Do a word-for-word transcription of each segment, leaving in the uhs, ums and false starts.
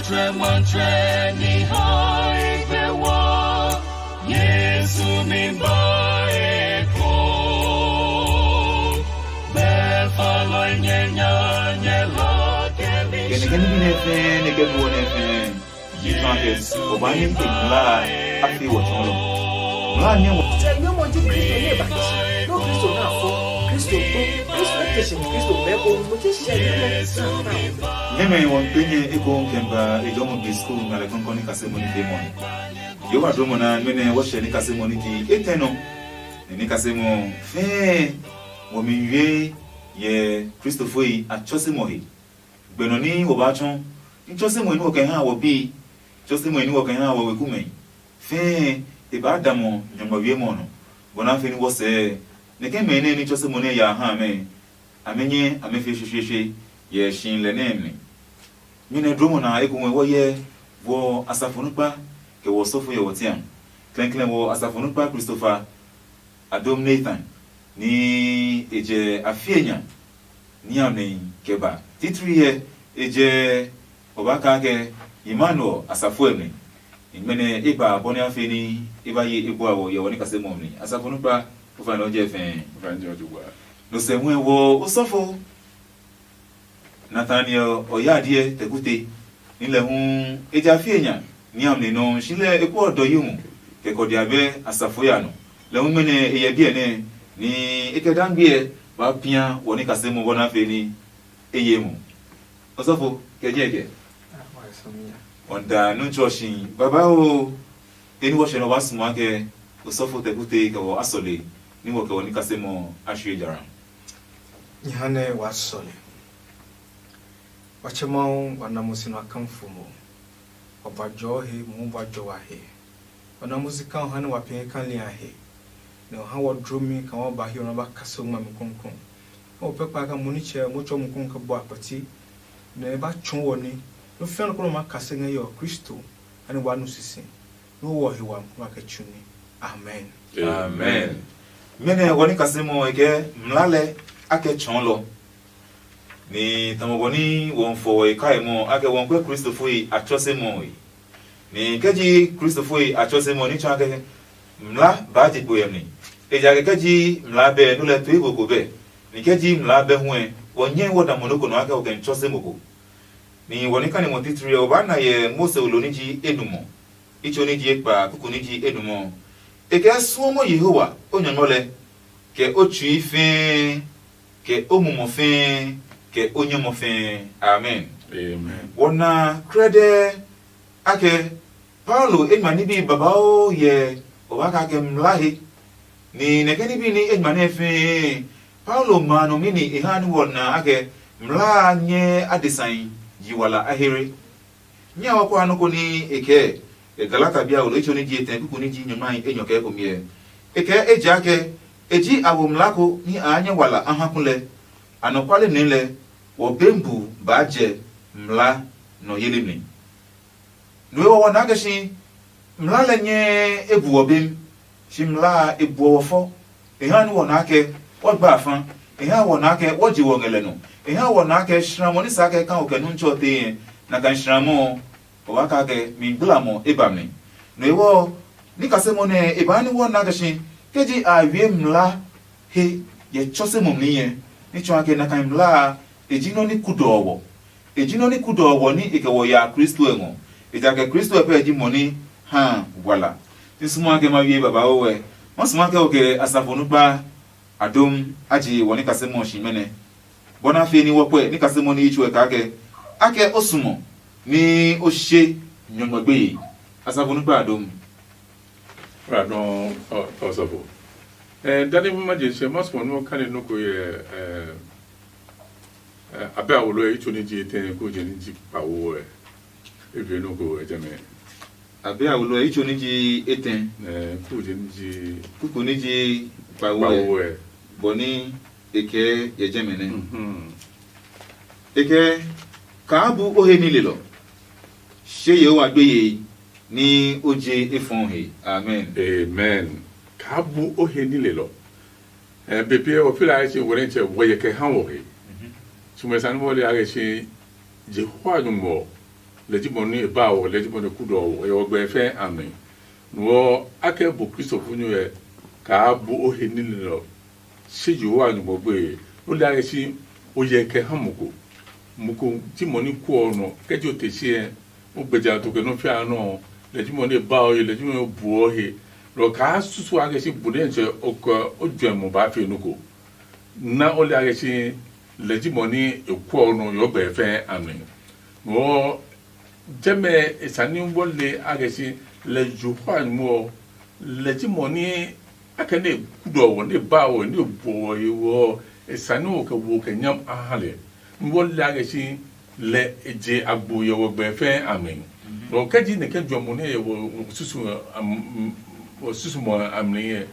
Matsɛ ni hae kɛ wa, Yesu mi ba eko. Bɛ falɔi nyɛ nya nyɛ la kɛ mi. Kɛnɛkɛnɛ bi nɛ fɛɛ nɛ kɛ buɔ nɛ fɛɛ. Yi tsuã kɛ, o ba ni ke mlaa a fi wɔ tsɔɔlɔ. Mlaa nyɛ wɔ. Sɛ nyɔmɔ ji Kristo nɛ ba kishi, nɔ Kristo na fo, Kristo kpo, Kristo ete shi Kristo bɛ ko mo ti sɛ nyɔmɔ sa ta. Nyɛmɛ wɔn pe nyɛ eko kɛ ba ejɔmɔ bi skul nga lɛ kɔnkɔn ni kase mo ni fe mɔ. Yehowa dɔmɔ na mɛnɛ wɔ hyɛ ni kase mo ni ji etɛ nɔ. Ni kase mo fɛɛ wɔ mi wie yɛ Kristofoi a tsɔse mɔ he. Gbɛ nɔ ní wɔ baa tsɔ, ní tsɔsemɔe ní wɔ kɛ ha wɔ bii, tsɔsemɔe ní wɔ kɛ ha wɔ wekumɛe, fɛɛ e baa damɔ nyɔngma wiemɔ ɔ nɔ, bɔ nɛ a fɛ ní wɔ sɛɛ nɛ ke mɛ nɛ ní tsɔsemɔ nɛ ya ha amɛ, amɛ nyɛ amɛ fe shweshweshwe yɛ shi lɛ nɛ mi. Mi nɛ dlomɔ na ekomɛ wɔ yɛ wɔ asafo nukpa kɛ wɔ sɔfo yɛ wɔ tiam. Klɛnklɛn wɔ asafo nukpa Kristofa, Adom Nathan, ni e jɛ afie nya niamli kɛ ba. Titri yɛ e jɛ ɔ ba kaa kɛ Emmanuel asafo ɛ mi. Nyɛmɛ nɛ e ba bɔ nɛ a fe ni e ba ye e bua wɔ yɛ wɔ ni kase mɔ mi. Asafo nukpa, o fa nɔ jɛ fɛɛ. O fa nɔ jɛ fɛɛ. No sɛ hu ɛ wɔ o sɔfo Nathaniel ɔ ya diɛ tɛkute, ní lɛ hu e ja fie nya niamli nɔ shi lɛ e kpɔ dɔ yi hu kɛ kɔdia bɛ asafo ya nɔ. Lɛ hu mɛnɛ e yɛ biɛ nɛ ni e kɛ dangbiɛ ba pia wɔ ní kase mo bɔ na fe ni e ye mu. Osɔfo, kɛ nyɛ kɛ? Ɔ da nu tsɔ shi babauu. Eni wɔ hyɛ nɔ wa suma kɛ osɔfo tɛkute kɛ wɔ asɔle ni wɔ kɛ wɔ ní kase mo a shwie jara. Nyɛ ha nɛ wa sɔle. Wa tsɛ Mawu, wa na mo si nɔ a kamfo mo. Wa ba jɔɔ he, mo hu ba jɔ wa he. Wa na mo si ka ha nɛ wa pee kali a he, nɛ o ha wɔ dlomi kaa wa ba hiɔ nɛ wa ba kase o ngmami krɔngkrɔng. Ha wɔ pɛ kpa ka mo nitsɛ mo tsɔ mo krɔngkrɔng kɛ bɔ a kpɛti, nɛ e ba tsɔɔ wɔ ní. Nɔ fia nɔ ko nɔ ma kase ngɛ yɛ ɔ Kristo, ha nɛ wa nu sisi. Nú wɔ he wami kɛ tsu ní. Amen. Amen. Mɛnɔ ɔ ní kasem ɔ e kɛ mlaa lɛ a kɛ tsɔɔlɔ. Ni tamɔ bɔ ní wɔn fɔ wɔ e kae mɔ a kɛ wɔn kuɛ kristofoi a tsɔ se mɔ e. Ni kɛ ji kristofoi a tsɔ se mɔ ní tsɔ a kɛ mlaa baa je kpo yɛ mi. Ejakaa kɛ ji mlaa bɛ nú lɛ tue bo ko bɛ. Ni kɛ ji mlaa bɛ huɛ wɔ nyɛ wɔ da mo nɔ ko nɔ a kɛ wɔ kɛ tsɔ se mo ko. Ni wɔ ní kane mɔ titiri ɔ, o baa na yɛ Mose wolo ní ji enumɔ, itso ní ji ekpa, kuku ní ji enumɔ. E kɛ suɔmɔ Yehowa o nyɔnyɔ lɛ, kɛ o tsui fɛɛ, kɛ o mumɔ fɛɛ, kɛ o nyɛmɔ fɛɛ. Amen. Amen. Wɔ na krɛdɛɛ akɛ Paulo e ngma nibi babauu yɛ o baa kaa kɛ mlaa he. Ni nɛkɛ nibi ní e ngma nɛ fɛɛ, Paulo ma nɔ mi ni e ha ní wɔ na akɛ mlaa nyɛ adesai yi wala a here. Nyɛ wa kwa nɔ́ ko ní e kɛɛ, e Galata bi a wolo itso ní ji etɛ kuku ní ji nyɔngmahi enyɔ kɛ ekomiɛ. E kɛɛ ejaakɛ e ji a wo mlaa ko ní a nyɛ wala a ha kulɛ. Anɔkuale nɛ lɛ, wɔ bembu baa jɛ mlaa nɔ yeli mi. No ewɔ wɔ naa kɛ si mlaa lɛ nyɛɛ e bu wɔ bem, si mlaa a e buɔ wɔ fɔ. E ha ní wɔ naa kɛ wɔ gba a fa. E ha wɔ naa kɛ wɔ je wɔ ngɛ lɛ nɔ. E ha wɔ naa kɛ shramɔ ní sa kɛ ka o kɛ nu ntsɛ ɔ tee na kan shramɔ ɔ, o wa ka kɛ mi gbla mɔ e ba mi. No ewɔ ní kasemɔ nɛ e baa ní wɔ naa kɛ si ke ji a wie mlaa he yɛ tsɔ se mumi yɛ ní tsɔ a kɛ na kan mlaa a e ji nɔ ní kudɔɔ wɔ. E ji nɔ ní kudɔɔ wɔ ní e kɛ wɔ ya Kristo ɛ ngɔ. Ejakaa Kristo ɛ pɛ ji mɔ ní ha wala. Ti sumu akɛ ma wie babauu ɛ, ma sumu akɛ o kɛ asafo nukpa a dom a je wɔ ní kasemɔ ɔ shi mɛnɛ. Bɔ na fee ní wɔ kpɛ ní kasemɔ ní yi tsuɛ kaa kɛ, akɛ o sumɔ ní o she nyɔngma gbeye. Asafo nukpa a dom. Ra dɔn ɔsɔfo. Ɛ dani ma je se ma sumɔ nɔ kane nɔ ko yɛ ɛ Ɛ, a bɛ a wolo ɛ, i tso ní ji etɛ, kó je ní ji kpawo ɛ, e viɛ nɔ ko ɛ jɛmɛ. A bɛ a wolo ɛ, i tso ní ji etɛ, Ɛ, kó je ní ji kuku ní ji kpawo ɛ, kpawo ɛ. Bɔ ní e kɛɛ yɛ jɛmɛ nɛ. Mhm. E kɛɛ, kaa bu o he ní lelɔ, she Yehowa gbeye ní o je e fɔɔ he. Amen. Amen. Kaa bu o he ní lelɔ. Ɛ, be pie ɔ, fila ɛ si wɛrɛ tsɛ wɔ yɛ kɛ ha wɔ he. Sumɛ sani wɔ le a kɛ si Jehowa nyumu ɔ, lɛ ji mɔ nɛ e ba wɔ, lɛ ji mɔ nɛ e kudɔ wɔ, e wɔ gbɛ fɛ a mi. Nuɔ akɛ bu Kristofonyo ɛ kaa bu o he nilelɔ. Se Yehowa nyugbɔ gbe. O le ake si o yɛ kɛ ha mo ko. Mo ko ji mɔ ni kuɔ nɔ kɛ jo te si ɛ. O gbeja to kɛ nɔ fia nɔ. Lɛ ji mɔ ni ba o ye, lɛ ji mɔ ni buɔ he. Lɔ kaa susu ake si bu ne ntsɛ o kɛ o juɛ mo ba fe nu ko. Na o le ake si lɛ ji mɔ ni e kuɔ nɔ yɔ gbɛ fɛ a mi. Nuɔ jɛmɛ e sani wɔ le ake si lɛ Yehowa nyugbɔ. Lɛ ji mɔ ni akɛ ne kudɔ wɔ ne ba wɔ ne bɔ wɔ he wɔ. E sani wɔ kɛ wo kɛ nyam a ha lɛ. Wɔ le ake si lɛ e je agbo yɛ wɔ gbɛ fɛ a mi. Lɔ kɛ ji ne kɛ jɔ mo ne yɛ wɔ susu wɔ susu mɔ a mi yɛ.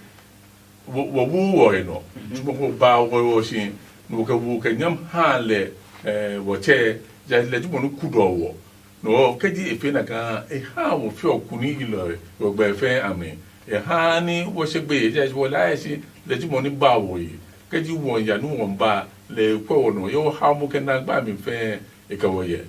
Wɔ wu wɔ he nɔ. Tuma ko ba wɔ wɔ si. Nɔ kɛ wo kɛ nyam ha lɛ wɔ tsɛ. Ja lɛ ji mɔ ni kudɔ wɔ. Nɔ kɛ ji e fe na kaa e ha wɔ fiɔ kuni ilɔ wɔ gbɛ fɛ a mi. E ha ni wɔ se gbe ye ja wɔ la yɛ si lɛ ji mɔ ni ba wɔ ye. Kɛ ji wɔ ya nu wɔ ba lɛ e kwɛ wɔ nɔ ye wɔ ha mo kɛ na gba mi fɛ e kɛ wɔ yɛ.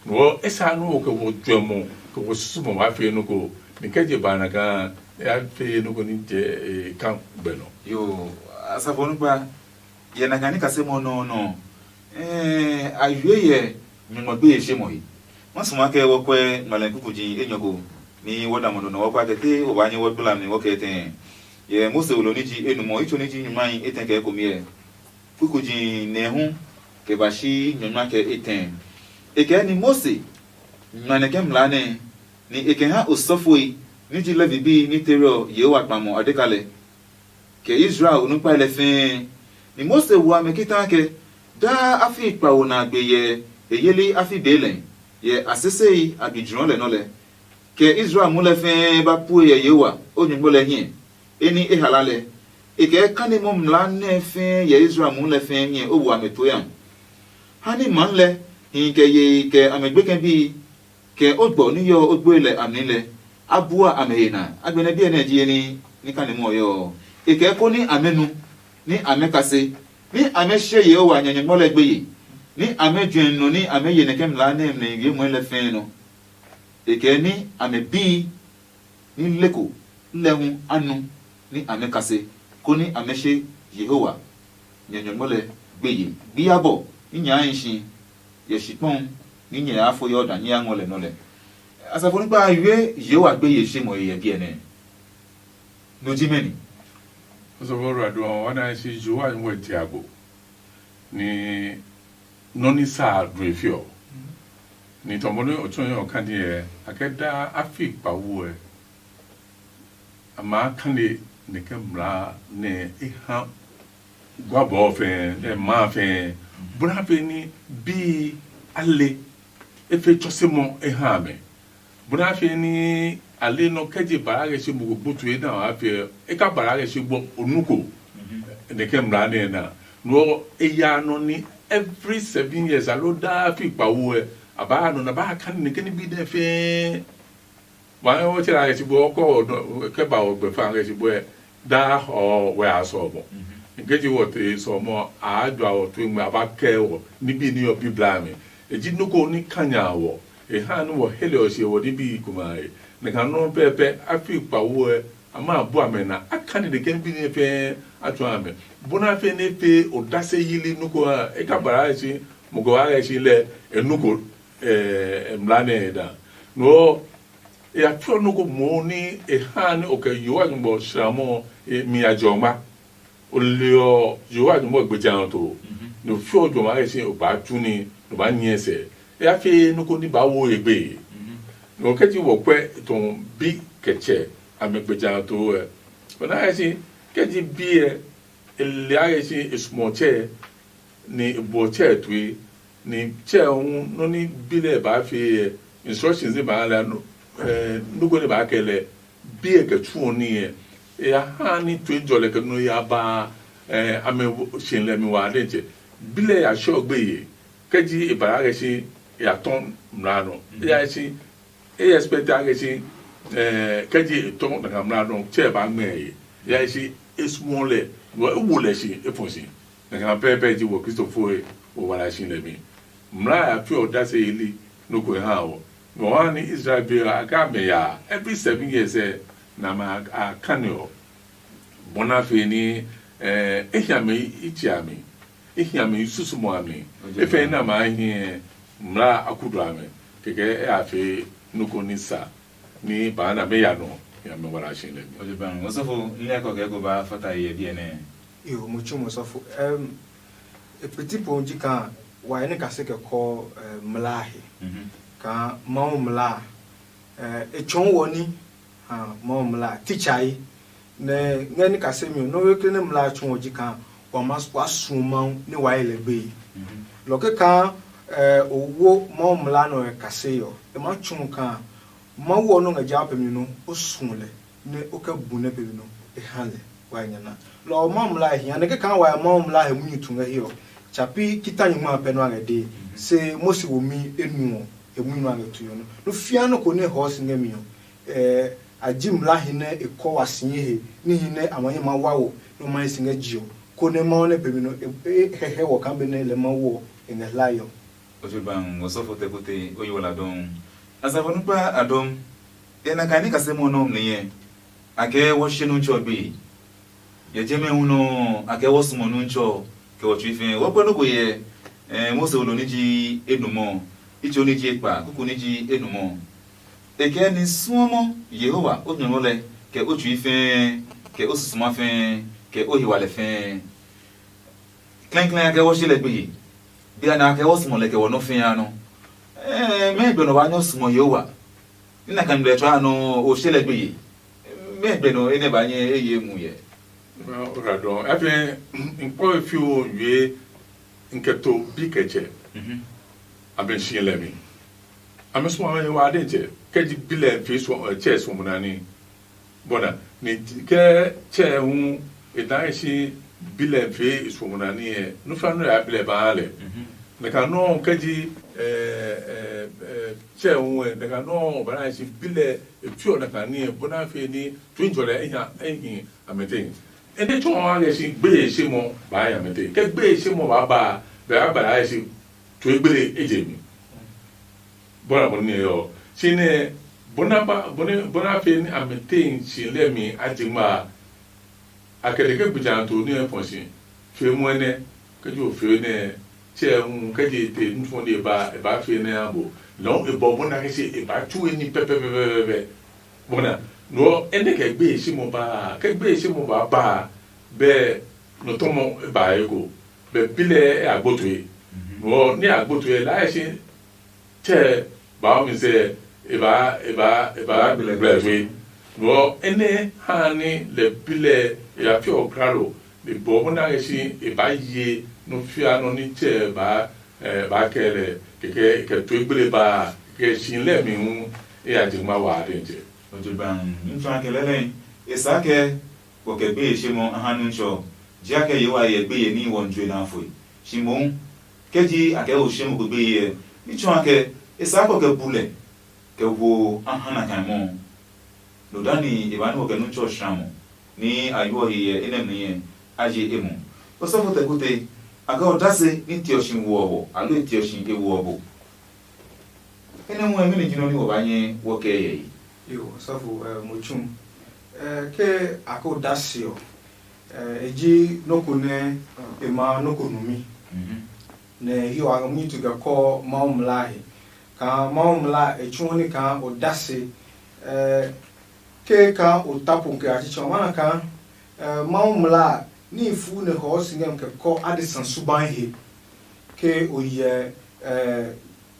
Nɔ e sa nu wɔ kɛ wɔ juɛ mɔ kɛ wɔ susu mɔ wa fe nu ko. Ni kɛ je ba na kaa e ya fe nu ko ni je e kan gbɛ nɔ. Yo, asafo nukpa, yɛ na kaa ni kasemɔ nɔ nɔ. Eh, a yue yɛ nyɔngma gbe ye se mɔ yi. Ma suma kɛ wɔ kwɛ ngmalɛ kukuji enyɔ ko ni wɔ da mo nɔ wɔ kwa kɛ te wɔ ba nyɛ wɔ gbla mi wɔ kɛ tɛ. Yɛ Mose wolo ni ji enumɔ itso ni ji nyumahi etɛ kɛ komiɛ. Kukuji nɛ hu kɛ ba shi nyɔngma kɛ etɛ. E kɛ ni Mose ngma nɛ kɛ mlaa nɛ, ni e kɛ ha osɔfoi ni ji Levi bi ni tere ɔ Yehowa kpamɔ a deka lɛ. Kɛ Israel onukpai lɛ fɛɛ. Ni Mose wo amɛ kita ke daa a fi kpawo na gbe yɛ e yeli a fi bee lɛ, yɛ a sesei a bi jlɔɔ lɛ nɔ́ lɛ. Kɛ Israel muu lɛ fɛɛ ba pue yɛ Yehowa o nyumu lɛ hiɛ, e ní e hala lɛ. E kɛ kani mɔ mlaa nɛ fɛɛ yɛ Israel muu lɛ fɛɛ hiɛ o wo amɛ toeami. Ha ní maa lɛ, hi kɛ yee kɛ amɛ gbekɛ bii, kɛ o gbɔ ní yɔ o gboi lɛ a mli lɛ, a bua a mɛ he na. A gbɛnɛ biɛ nɛ ji ní ní kani muɔ yɔ ɔ. E kɛɛ konɛ amɛ nu, ní amɛ kase, ní amɛ hyɛ Yehowa nyɛ nyɛngmɔ lɛ gbeye, ní amɛ juɛ nɔ ní amɛ ye nɛ kɛ mlaa nɛ mlɛ wiemɔe lɛ fɛɛ nɔ. E kɛɛ ní amɛ bii ní leko lɛ hu a nu ní amɛ kase, konɛ amɛ she Yehowa nyɛ nyɔngmɔ lɛ gbeye. Gbiabɔ ní nyɛ a hi si yɛ shikpɔŋ ní nyɛ yaa fo Yordan nyɛ ya ngɔ lɛ nɔ lɛ. Asafo nukpa a yue Yehowa gbeye se mɔ yɛ biɛ nɛ. No ji mɛni? Osɔfo Rado ɔ wa na si Yehowa nyumu ɛ ti agbo. Ni nɔ ni sa a due fi ɔ. Ni tɔmɔ nɛ o tsɔ yɛ ɔ kani ɛ a kɛ daa a fi kpawo ɛ. A maa kane nɛ kɛ mlaa nɛ e ha guabɔɔ fɛɛ nɛ maa fɛɛ bura fɛɛ ni bii a le e fe tsɔsemɔ e ha amɛ. Bura fɛɛ ni a le nɔ kɛ je ba a kɛ se mo ko gbutu e na a fɛ e ka ba a kɛ se gbɔ o nu ko nɛ kɛ mlaa nɛ na. Nɔ e ya nɔ ni every seven years alo daa fi kpawo ɛ a ba nɔ na ba kane nɛ kɛ ni bi nɛ fɛɛ. Wa ɔ tsɛ la kɛ si bɔ kɔ kɛ ba wɔ gbɛ fa kɛ si bɔ ɛ da ɔ wɛ a sɔ mɔ. Nke ji wɔ te sɔ mɔ a jɔ wɔ tu ngmɛ a ba kɛ wɔ ni bi ni ɔ bi bla mi. E ji nu ko ni kanya wɔ e ha ni wɔ hele ɔ sie wɔ ni bi kuma e ne ka nɔ pɛpɛ a fi kpa wo ɛ a ma bu amɛ na a ka ni de kɛ bi ni fɛ a tu amɛ bona fe ne fe o da se yili nu ko a e ka bara si mo ko a si lɛ e nu ko e mla ne e da. No E ya fiɔ nɔ́ ko mohu ní e ha nɛ o kɛ Yehowa nyugbɔ ɔ sramɔ ɔ, mi ya jɛ ɔ ngma. O le ɔ, Yehowa nyugbɔ ɔ gbe jã ɔ to. Nɔ fiɔ jɔmi a kɛ si o baa tsu ní, nɔ baa nyɛ sɛ. E ya fee nɔ́ ko ní baa wo e gbeye. Nɔ kɛ ji wɔ kwɛ tɔ bi kɛ tsɛ a mɛ gbe jã ɔ to ɛ, o na kɛ si kɛ ji bi ɛ, e le a kɛ si e sumɔ tsɛ, ni e buɔ tsɛ tue, ni tsɛ hu nɔ́ ní bi lɛ baa fee ɛ, instructions ní baa lɛ nɔ́ ko nɛ baa kɛ lɛ bi ɛ kɛ tsuɔ ní ɛ, e ya ha ní tue jɔ lɛ kɛ nɔ ya ba ɛ amɛ si lɛ mi wa de tsɛ. Bi lɛ ya shɔ gbeye kɛ ji e ba ya kɛ si ya tɔn mla nɔ ya si e expect a kɛ si kɛ ji e tɔn na ka mla nɔ tsɛ ba ngmɛ ye ya si e small lɛ e wo lɛ si e fɔ si. Nɛ kɛ pɛpɛ ji wɔ Kristofo he wɔ wala si lɛ mi. Mla ya fi ɔ da se yeli nɔ ko ha wɔ. Mɛ wa ni Israel be a ka mɛ ya every seven years ɛ na ma a kane ɔ. Bona fe ni eh e hia me ichi ami. E hia me susu mo ami. E fe na ma hi mla akudo ami. Keke e a fe nuko ni sa ni ba na me ya no ya me wala shi le mi. Oje ban. Osofo, nle ko ke ko ba fata ye bi ne. Yo, mo chu mo sɔfo. Em, e piti po ji ka wa ne ka se ke ko eh, mla he. Mhm. Ka mau mla eh, e chɔn wɔ ni ha mau mla ticha yi. Ne ngɛ ni ka se mi no we ke ne mla chɔn wɔ ji ka wa ma wa su mau ne wa yi le gbe. Mhm. Lo ke ka eh, o wo mau mla no e ka se yo. E ma chɔn ka Mawu ɔ nɔ ngɛ ja pɛ mi nɔ o suɔ lɛ, nɛ o kɛ bu nɛ pɛ mi nɔ e ha lɛ wa nya na. Lɔ ɔ Mawu mla hia nɛ kɛkɛ wa Mawu mla he munyu tu ngɛ hiɛ ɔ, tsa pi kita nyingma pɛ nɔ a ngɛ dee. Se Mose wo mi enu ɔ he munyu a ngɛ tu ɔ nɔ. No fia nɔ ko nɛ hɔ si ngɛ mi ɔ, eh, a ji mla hi nɛ e kɔ wa si he, ni hi nɛ a ma nyɛ ma wa wo nɛ o ma hi si ngɛ ji ɔ, konɛ Mawu nɛ pɛ mi nɔ e hɛhɛ wɔ kaa be nɛ lɛ Mawu ɔ e ngɛ hlae ɔ. Ojo ban osɔfo tɛ kote o yi wala dɔn. Asafo nukpa a dɔm. E na kai ni kase mo nɔ mli yɛ. A kɛ wɔ she nu ntsɔ gbe. Yɛ je mɛ hu nɔ a kɛ wɔ sumɔ nu ntsɔ kɛ wɔ tsui fɛ. Wɔ kpɛ noko yɛ. Eh, Mose wo lo ni ji enumɔ. Itso ni ji ekpa, kuku ni ji enumɔ. E kɛ ni suɔmɔ Yehowa o nyɔmɔ lɛ kɛ o tsui fɛ, kɛ o susuma fɛ, kɛ o hiwa lɛ fɛ. Klɛnklɛn a kɛ wɔ she lɛ gbe ye. Bia nɛ a kɛ wɔ sumɔ lɛ kɛ wɔ nɔ fĩa nɔ. Ɛɛ, mɛɛ gbɛ nɔ ba nyɔ sumɔ Yehowa? Nna kan blɛ tsɔ a nɔ o she lɛ gbe ye. Mɛɛ gbɛ nɔ enɛ ba nyɛ e ye mu yɛ? Ora dɔn. Ɛfɛ n kpɔ fi o wie n kɛ to bi kɛ tsɛ. A bɛ shi lɛ mi. A mɛ sumɔ a wa de tsɛ. Kɛ ji bi lɛ fi so tsɛ so mu na ni. Bɔna ni kɛ tsɛ hu e ta si bi lɛ fe e suɔmɔ na ni ɛ nu fa nɔ ya bi lɛ ba lɛ. Nɛ ka nɔ kɛ ji tsɛ hu ɛ nɛ ka nɔ ba na si bi lɛ e piɔ nɛ ka ni ɛ bɔna fe ni tui jɔ lɛ eha ehi amɛte. Ɛnɛ tsɔ wa kɛ si gbe ye se mɔ ba ya amɛte kɛ gbe ye se mɔ ba ba bɛ a ba ya si tue gbele eje mi. Bɔna bɔ ni ɔ si nɛ bona ba bona bona fe ni a mi te si lɛ mi a ji ma. A kɛ de ke gbijan to ni ɛ fɔ si fe mu ɛnɛ ke jo fe nɛ tsɛ hu ke je te nu fɔ ni e ba e ba fe nɛ a bo lɔ e bɔ bona ke se e ba tsu e ni pɛpɛpɛpɛpɛ. Bona no ɛnɛ kɛ gbe e si mo ba ke gbe e si mo ba ba bɛ no tɔmɔ e ba e ko bɛ bi lɛ e a gbo to e. No ni a gbo to e la e si Tsɛ ba ɔ mi sɛ e ba e ba e ba gblɛ tue. Lɔ ɔ, enɛ ha ni lɛ bi lɛ e ya fiɔ kralo e bɔ mo na ngɛ si e ba ye nɔ fia nɔ ni tsɛ ba ɛ ba kɛ lɛ kɛkɛ kɛ tue gbele ba kɛ si lɛ mi hu e ya je ma wa de jɛ. Ojo ban n tsuan kɛ lɛlɛ e sa kɛ kɔ kɛ gbe e she mɔ a ha nu tsɔ. Jehanɛ Yehowa hyɛ gbeye ní wɔmi tsuo nɛ a foe. Shi mohu, kɛ ji a kɛ ho shi mo ko gbeye ɛ, ní tsɔ a kɛ e saa kɔ kɛ bu lɛ, kɛ wo a ha na kaa mɔ. No dani e ba ní wɔ kɛ nu tsɔ shramɔ, ní a yuɔ he yɛ enɛ mli ɛ, a je e mɔ. Osɔfo tɛ kute, a kɛ odase ní tiɔ shi woɔ wɔ, aloo e tiɔ shi e woɔ bo. Enɛ hu ɛ, mɛni ji nɔ ní wɔ ba nyɛ wɔ kɛ yɛ yi? Yo, sɔfo, eh, mo tsu. Eh, ke a ko da se ɔ, eh, e ji nɔ ko nɛ e ma nɔ ko numi. Mhm. Nɛ hiɔ a mi tu kɛ kɔ Mawu mla he. Ka Mawu mla e tsuɔ ni ka o da se, eh, ke ka o ta po ke a tsitsɛ ɔ mana ka, eh, Mawu mla ni fu ne hɔ si ngɛ kɛ kɔ adesa suban he. Ke o yɛ, eh,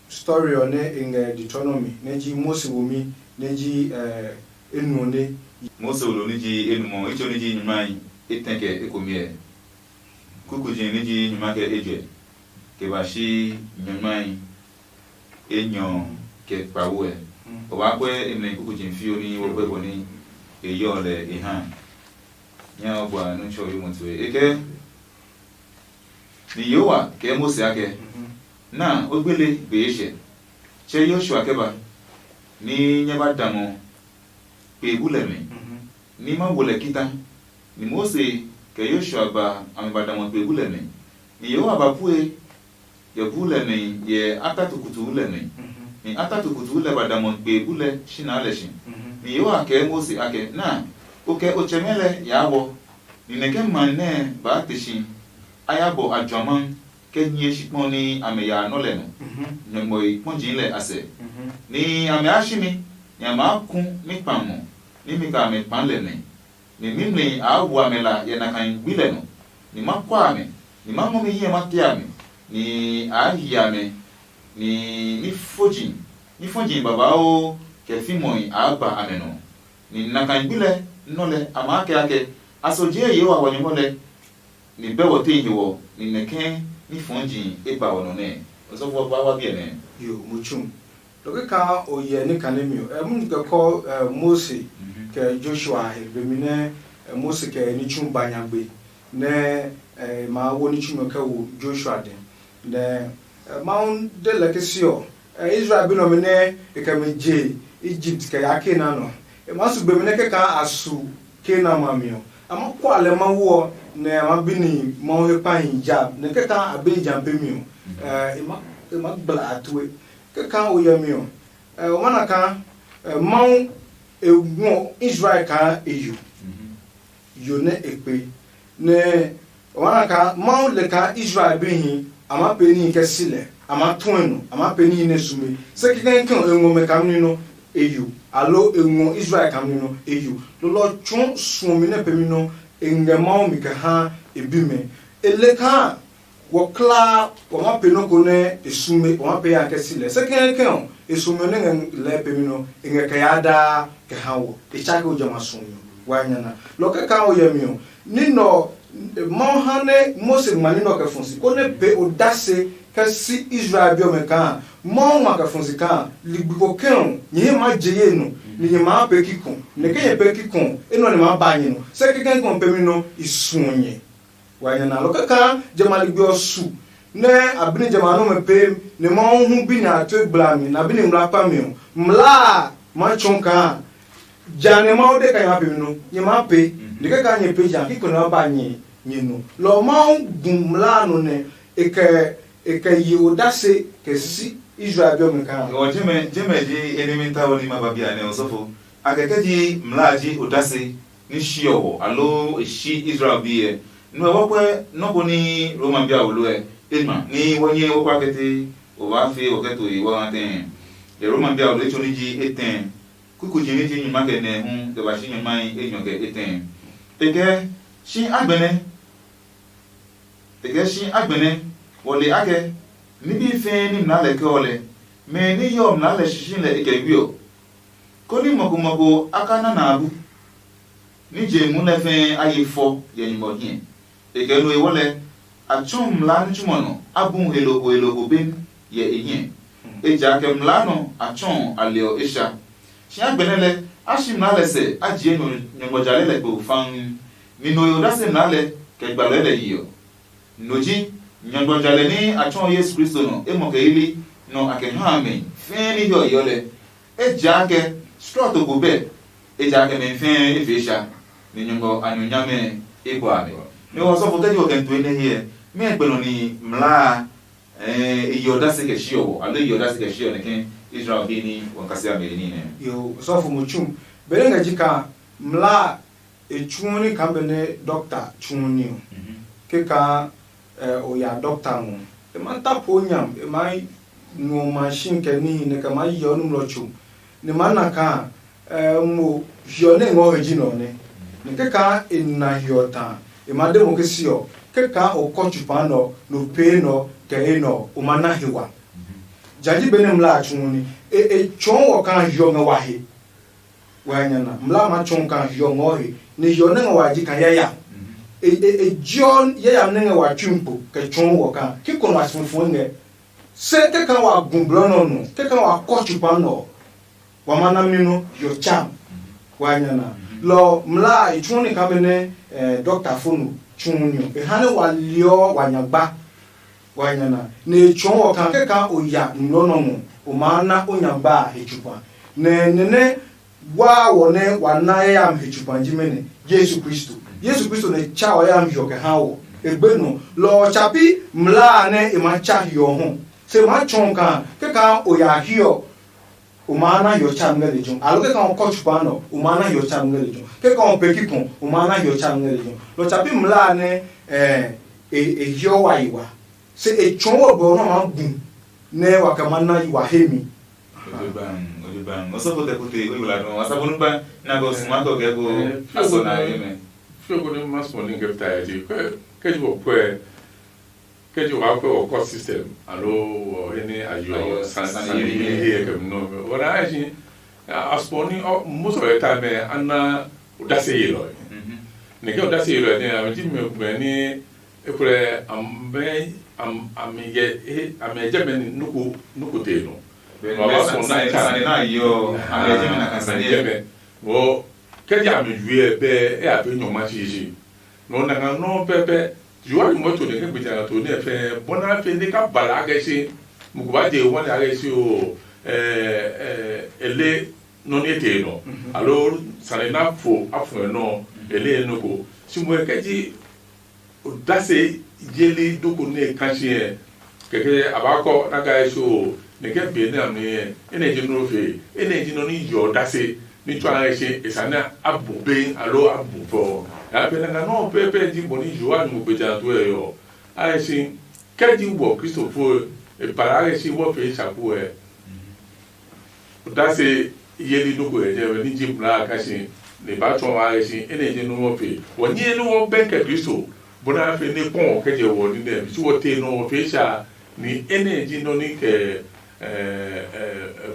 story ɔ nɛ e ngɛ Deuteronomy nɛ ji Mose womi nɛ ji eh, enuɔ nɛ. Mose wo lo ní ji enumɔ, itso ní ji nyumae etɛ kɛ ekome ɛ. Kukuji ní ji nyuma kɛ ejɛ, kɛ ba shi nyɔnyumae enyɔ kɛ kpawo ɛ. O ba kwɛ e mlɛ kukuji fio ní wo kwɛ bɔ ní e yɔ lɛ e ha. Nya o bua nu tsɔ yo mo tue. E kɛ Ni Yehowa kɛ Mose akɛ, na o gbele be ye hyɛ. Tsɛ Yoshua kɛ ba, ní nyɛ ba damɔ kpe bu lɛ mɛ, ní ma wo lɛ kita. Ni Mose kɛ Yoshua ba a mi ba damɔ kpe bu lɛ mɛ. Ni Yehowa ba pue yɛ bu lɛ mɛ yɛ a ta tukutu lɛ mɛ. nɛ a tatu kutuu lɛ ba damɔ gbe bu lɛ shi naa lɛ shi. Nɛ Yehowa kɛɛ Mose akɛ, Na, o kɛ o tsɛmɛ lɛ yaa wɔ, nɛ nɛkɛ ma nɛ baa te si a ya bɔ a juama kɛ nyɛ shikpɔn nɛ amɛ ya nɔ lɛ nɔ, nyɔngmɔi kpɔji lɛ a sɛ. Nɛ amɛ a shi mi, nɛ a maa ku mi kpa ngmɔ, nɛ mi kɛ amɛ kpaa lɛ mɛ. Nɛ nimli aa wo amɛ la yɛ nakai gbi lɛ nɔ, nɛ ma kua amɛ, nɛ ma ngɔ mi hiɛ ma te amɛ, nɛ a hia amɛ, nɛ ní fɔji ní fɔji babauu kɛ fimɔi aa gba amɛ nɔ. Nɛ nakai gbi lɛ nɔ lɛ a maa kɛ akɛ, ‘A so jee Yehowa wa nyɔngma lɛ, nɛ bɛ wɔ tee he wɔ, nɛ nɛkɛ ní fɔji e ba wɔ nɔ nɛɛ.’ Osɔfo ɔ ba wa biɛ nɛ. Yo, mutsu. Nɔ kɛ kaa o yɛ ní kane mi ɔ, ɛ, munyu kɛ kɔ, ɛ, Mose kɛ Joshua a he, be mi nɛ, ɛ, Mose kɛ e ní tsu ba nya gbe nɛ, ɛ, e maa wo ní tsumi ɔ kɛ wo Joshua dɛ. Nɛ, ɛ, Mawu de lɛ ke si ɔ, ɛ, Israel bi nɛ ɔmɛ nɛ e kɛ mi je Egypt kɛ yaa Kanaan ɔ, e maa su gbe mi nɛ kɛ kaa a su Kanaan ma mi ɔ, a ma kua lɛ Mawu ɔ, nɛ a ma bi ni Mawu he kpahi ja, nɛ kɛ kaa a be ja pe mi ɔ, ɛ, e ma e ma gbla a tue. Kɛ kaa o yɛ mi ɔ, ɛ, o ma na kaa, ɛ, Mawu e ngɔ Israel kaa e yo, yo nɛ e kpe. Nɛ o ma na kaa Mawu le kaa Israel bihi a ma pee níhi kɛ si lɛ, a ma tuɛ nɔ, a ma pee níhi nɛ sume. Se kikɛ kɛ e ngɔ mɛ kaa ní nɔ e yo, alo e ngɔ Israel kaa ní nɔ e yo. Lolɔ ɔ tsɔɔ suɔmi nɛ pemi nɔ e ngɛ Mawu mi kɛ ha e bimɛ. E le kaa wɔ kulaa wa ma pee nɔ́ ko nɛ e sume, wa ma pee ya kɛ si lɛ. Se kɛkɛkɛ ɔ, e sume nɛ ngɛ lɛɛ pemi nɔ, e ngɛ kɛ yaa daa kɛ ha wɔ. E tsake o jamɛ a suɔmi ɔ wa nya na. Lɔ kɛkaa o yɛ mi ɔ, ní nɛ ɔ, Mawu ha nɛ Mose ngma ní nɛ ɔ kɛ fɔ si, konɛ pee odase kɛ si Israel bi ɔmɛ kaa Mawu ngma kɛ fɔ si kaa ligbi ko kɛ ɔ, nyɛ he maa je ye nɔ, nɛ nyɛ maa pee kikɔ, nɛ ke nyɛ pee kikɔ ɔ, enɛ ɔ ni maa ba nyɛ nɔ. Se kɛkɛkɛ ɔ pemi nɔ i suɔ nyɛ. Wa nya na lɔ kɛkaa jamɛ a ligbi ɔ su nɛ a bi ni jamɛ a nɔmɛ pee, nɛ Mawu hu bi nɛ a tue gbla mi, nɛ a bi ni ngmlaa kpa mi ɔ, mlaa a maa tsɔɔ kaa ja nɛ Mawu de kaa nyɛ maa pee mi nɔ, nyɛ maa pee. Ni kɛkaa nyɛ pee ja kikɔ nɛ maa ba nyɛ nyɛ nɔ. Lɔ ɔ Mawu gu mlaa a nɔ nɛ e kɛ e kɛ ye odase kɛ sisi Israel bi ɔmɛ kaa. Ɔ jɛmɛ jɛmɛ ji enimi tawɔ ni ma ba bia nɛ osɔfo. A kɛkɛ ji mlaa ji odase ní siɔ wɔ, aloo e si Israel bi ɛ. Nu ɛ wɔkuɛ nɔ́ ko ní Roma bi awolo ɛ e ngma ní wɔ nyɛ wɔkuɛ kɛ te o baa fee wɔ kɛ to he wɔ ha tɛɛ. Yɛ Roma bi awolo etso ní ji etɛ, kukuji ní ji nyuma kɛ nɛ hu kɛ ba si nyumahi enyɔ kɛ etɛ. E kɛ si agbɛnɛ e kɛ si agbɛnɛ wɔ le akɛ ní bihi fɛɛ ní mlaa lɛ kɛ ɔ lɛ, mɛ ní yɔ mlaa lɛ sisi lɛ e kɛ wi ɔ, konɛ mɔ ko mɔ ko a ka na na a bu. Ní je ngmu lɛ fɛɛ a ye fɔ yɛ nyumu ɔ hiɛ. E kɛ no ewɔ lɛ, a tsɔ mlaa ní tsumɔ nɔ a bu he loko he loko be yɛ e hiɛ. Ejakaa mlaa nɔ a tsɔ a le ɔ e sha. Si agbɛnɛ lɛ a shi mlaa lɛ sɛ a jie nyɔngmɔjalɛ lɛ kpo fãŋ. Ni no he odase mlaa lɛ kɛ gbalɔɛ lɛ yi ɔ. No ji nyɔngmɔjalɛ nɛ a tsɔɔ Yesu Kristo nɔ e mɔ kɛ yili nɔ a kɛ ha a mɛ fɛɛ ní hiɔ yeɔ lɛ. Ejaakɛ slɔɔto ko bɛ, ejaakɛ mɛ fɛɛ e fee sha, nɛ Nyɔngmɔ a nɔ nyamɛ e bɔ a mi. Mɛ wɔ sɔfo kɛ ji wɔ kɛ n tue nɛ hyɛ, mɛ gbɛ nɔ ni mlaa e yi odase kɛ shiɔ wɔ, alo e yi odase kɛ shiɔ nɛ kɛ Israel bi ni wɔ kasi a mɛ ni nɛ. Yo, sɔfo mo tsu. Bere nga ji ka mlaa e tsuɔ ní kaa benɛ dɔkta tsuɔ ní ɔ. Kɛkaa o ya dɔkta ngɔ, e maa ta po nyam, e maa ngɔ mashin kɛ níhi nɛ kɛ maa yɛ o nɔmlɔ tso, nɛ e maa na kaa mo hiɔ nɛ e ngɔ he ji nɛ ɔ nɛ. Nɛ kɛkaa e na hiɔ ta a, e maa de mo ke se ɔ, kɛkaa o kɔ tsupa nɛ ɔ, nɛ o pee nɛ ɔ kɛ enɛ ɔ, o ma na he wa. Ja ji benɛ mlaa a tsuɔ ní, e tsɔɔ wɔ kaa hiɔ ngɛ wa he. Wa nya na mlaa ma tsɔɔ kaa hiɔ ngɔɔ he, nɛ hiɔ nɛ ngɛ wa ji kaa yayam. E jiɔ yayam nɛ ngɛ wa tsui kpo kɛ tsɔɔ wɔ kaa kikɔ wa si fufue ngɛ. Se kɛkaa wa gu blɔ nɛ ɔ nɔ, kɛkaa wa kɔ tsupa nɛ ɔ, wa ma na mi nɔ hiɔ tsam. Wa nya na lɔ mlaa e tsuɔ ni kaa benɛ dɔkta fo no tsuɔ ni ɔ, e ha nɛ wa liɔ wa nya gba. Wa nya na nɛ e tsɔɔ wɔ kaa kɛkaa o ya nlɔ nɔ ngɔ, o maa na o nya gba a he tsupa. Nɛ nɛ nɛ waa wɔ nɛ wa na yayami he tsupa ji mɛnɛ? Yesu Kristo. Yesu Kristo nɛ tsa wɔ yayami hiɔ kɛ ha wɔ. E gbe nɔ lɔ ɔ tsa pi mlaa a nɛ e maa tsa hiɔ ɔ hɔ. Se maa tsɔɔ kaa kɛkaa o ya hiɔ O ma na hiɔ tsa ngɛ lejɛ ɔ, aloo kɛkɛ ɔ kɔ tsupa nɔ, o ma na hiɔ tsa ngɛ lejɛ ɔ. Kɛkɛ ɔ peki kpɔ, o ma na hiɔ tsa ngɛ lejɛ ɔ. Lɔ tsa pi mla nɛ eh, e e hiɔ wa yi wa. Se e tsɔɔ wɔ gbɛ ɔ nɔ ma gu nɛ wa kɛ ma na yi wa he mi. Ojoban, ojoban. Osɔfo tɛ kute, o yi wala dɔn. Wasa bonu ba, na ko suma ko kɛ ko aso na ye mɛ. Fio ko ne ma sɔ ni kɛ ta ya ji. Kɛ ji wɔ kwɛ. Kɛ ji wɔ kwɛ wɔ kɔ system. Alo wɔ he ni ayo sani ye he kɛ no. Wɔ na ji. Asɔ ni most of the time ana odase ye lɔ. Ne kɛ odase ye lɔ ne a ji me ni ekulɛ amɛ amɛ yɛ amɛ jɛ mɛ ni nuku nuku te no. Wa ba sɔ na ta sani na yo amɛ jɛ mɛ na ka sani jɛ mɛ. Wo kɛ ja amɛ yue bɛ e a pe nyɔ ma chi chi. No na ka no pɛpɛ. Yohane mo to ne ke gbija to ne fɛ bona fe ne ka bala ke si. Mu ko ba je wa ne ke si o. Eh eh ele nɔ ni te nɔ. Alo sani na fo afɔ nɔ ele nɔ ko. Si mo ke ji odase yeli doko ne ka si ɛ. Kɛkɛ a ba kɔ na ka so ne ke be ne amɛ ɛ ne ji no fe e ne ji no ni yo dase ni tsɔ a si e sani a bu be alo a bu fɔ. Ya pe na ka no pe pe ji bɔ ni yo a nu be ja to ɛ yo. A si ke ji wɔ Kristofo e para a si wɔ fe sa ku ɛ. Odase yeli nɔ́ ko yɛ jɛmɛ ní ji mlaa a kasi nɛ e ba tsɔ wa he si enɛ je nɔ́ ɔ pe. Wɔ nyɛ nɔ́ ɔ bɛ kɛ Kristo, bɔ nɛ a fe nɛ kpɔ ɔ kɛ jɛ wɔ ní nɛ mi tsi wɔ te nɔ ɔ fe sa ni enɛ ji nɔ́ ní kɛ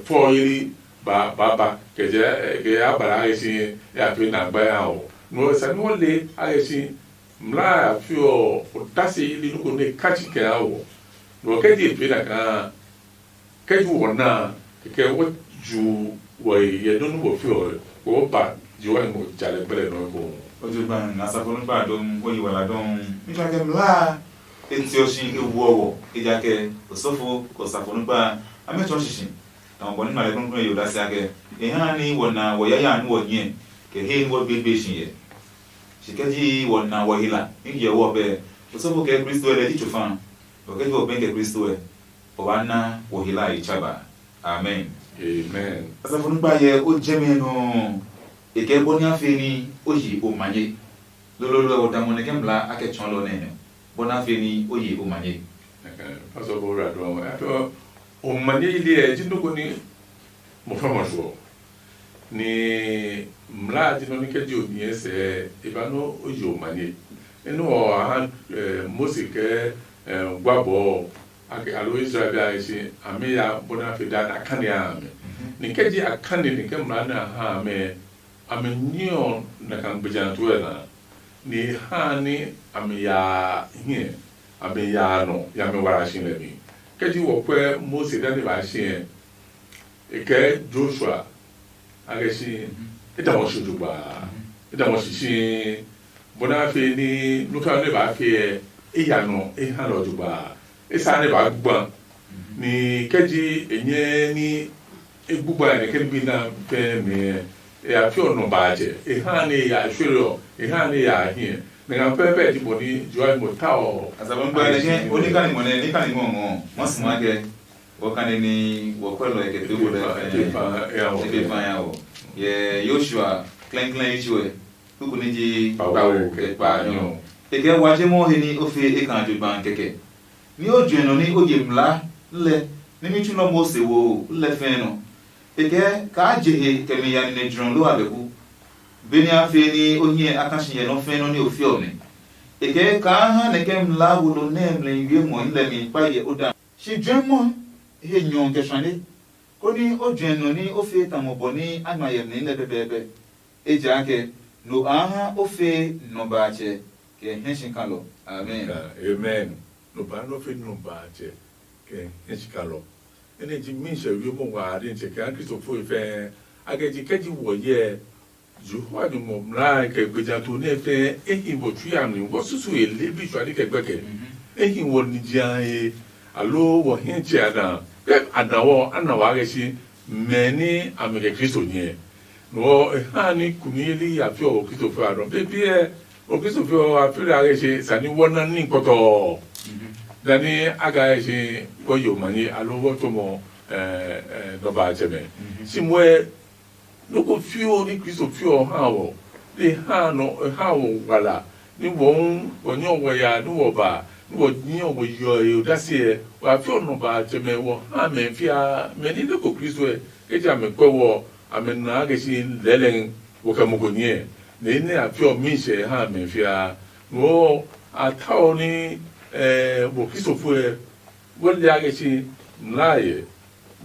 fɔ yeli ba ba ba kɛ jɛ kɛ a ba la he si ya fe na gba ya ɔ. Nɔ ɔ sa ní wɔ le a he si mlaa a fi ɔ odase yeli nɔ́ ko nɛ ka tsi kɛ a wɔ. Nɔ ɔ kɛ je pe na kaa Ke ji wɔ na a, kɛkɛ wɔ ju wɔ he yɛ nɔ́ nú wɔ fi ɔ, kɛ wɔ ba Yehowa ngɔ ja lɛ gbɛlɛ nɔ eko. O je gba na asafo nukpa a dom, o yi wala dom. Mi tsa kɛ mlaa a, e ti ɔ si e wuɔ wɔ, ejakaa osɔfo, kɛ osafo nukpa a, amɛ tsɔɔ shishi. Nɔ bɔ ní ma lɛ krɔnkrɔn yo da si akɛ, e ha ni wɔ na wɔ yaya nú wɔ nyɛ, kɛ he ni wɔ gbegbe si yɛ. Si kɛ ji wɔ na wɔ hila, ní hyɛ wɔ bɛ, osɔfo kɛ Kristo ɛ lɛ ji tsofa, bɔ kɛ ji wɔ bɛ kɛ Kristo ɛ. O wa na wo hila yi tsaba. Amen. Amen. Asafo nukpa yɛ o jɛmɛ nɔ. E kɛ bɔ ni a fe ni o yi o manye. Lololo o da mo ne kɛ mla a kɛ tsɔɔ lɔ nɛ nɔ. Bɔ na fe ni o yi o manye. Pastor bo ra do a to o manye ile e ji no ko ni mo fa mo so. Ni mla a ji nɔ ní kɛ je o nyɛɛ sɛɛ e ba nɔ o yi o manye. Enɛ ɔ a ha Mose kɛ gua bɔɔ alo Israel bi a he si amɛ ya bɔ nɛ a fe da na kane a amɛ. Ni kɛ je a kane ni kɛ mla nɛ a ha amɛ, amɛ ní ɔ na ka gbeja na tuɛ na. Ni e ha ni amɛ ya hiɛ, amɛ ya nɔ ya amɛ wara si lɛ mi. Kɛ ji wɔ kwɛ Mose da ni ba si ɛ, e kɛ Joshua a kɛ si e da wɔ si jogba, e da wɔ si si bɔ na fe ni nufia ne ba fe ɛ, e ya nɔ e ha lɔ jogba, e sa ne ba gba. Ni kɛ ji e nyɛ ni e gbugba ne ke bi na pɛ mi ɛ, e ya fi ɔ nɔ ba jɛ, e ha ne ya shwere ɔ, e ha ne ya hiɛ. Ne nga pɛpɛ ji bɔ ni Joel mo ta ɔ. Asabangba ne ke o ni ka ni mo ne ni ka ni mo mo. Mo sima ke Wɔ kane ni wɔ kwɛ lɔ kɛ pee ko lɛ fɛɛ. Ebe fa ya wɔ. Yɛ Yoshua klɛŋklɛŋ yi tsuɛ, kuku ni ji kpawo kɛ kpaanyɔ. E kɛ wa je mɔ he ni o fe e kan jo gban kɛkɛ. Ni o juɛ nɔ ni o ye mlaa lɛ ni mi tsulɔ Mose wo lɛ fɛɛ nɔ. E kɛ kaa je he kɛ mi ya nine jrɔ lo a bɛ ku. Benɛ a fee ni o hiɛ a ka si yɛ nɔ fɛɛ nɔ ni o fiɔ mi. E kɛ kaa ha nɛ kɛ mlaa wo lo nɛ mlɛ yue mɔ lɛ mi kpa yɛ o da. Shi juɛmɔ he nyɔ kɛ suane, koni o juɛ nɔ ni o fee tamɔ bɔ ni a ngma yɛ mli lɛ pɛpɛɛpɛ. Ejaakɛ no a ha o fee nɔ baatsɛ kɛ hɛ si kalɔ. Amen. Amen. No baa nɔ fe nɔ baatsɛ kɛ hɛ si kalɔ. Enɛ ji mi sɛ wiemɔ wa a de tsɛ kɛ kristofo fɛɛ a kɛ ji kɛ ji wɔ yɛ Yehowa nyumu mlaa kɛ gbejato nɛ fɛɛ e hi wɔ tsui a mi wɔ susu e le bi tsua ni kɛ gbɛkɛ. E hi wɔ niji a he, alo wɔ hiɛ tsɛ a na. Ke a na wɔ a na wa kɛ si mɛ ni a mi kɛ Kristo nyɛ. Nɔ e ha ni kumi li ya fi wɔ Kristo fɛ a dɔ. Pe piɛ wɔ Kristo fɛ wɔ a fi a kɛ si sani wɔ na ni kpɔtɔ. Dani a ga kɛ si wɔ yo manye alo wɔ tsɔmɔ nɔbatsɛmɛ. Si muɛ nɔ́ ko fioo ní Kristo fiɔ ɔ ha wɔ, nɛ e ha nɔ e ha wɔ wala, ní wɔ hu wɔ nyɛ wɔ ya ní wɔ ba ní wɔ nyɛ wɔ yeɔ he odase ɛ, wa fiɔ nɔbatsɛmɛ wɔ ha mɛ fiaa. Mɛ ní nɔ́ ko Kristo ɛ, kɛ ja mɛ kpɛ wɔ, a mɛ naa kɛ si lɛɛlɛŋ wɔ kɛ mo ko nyɛ, nɛ e nɛ a fiɔ mi sɛ ha mɛ fiaa. Nuɔ a tao ní wɔ Kristofo ɛ, wɔ lia kɛ si mlaa yɛ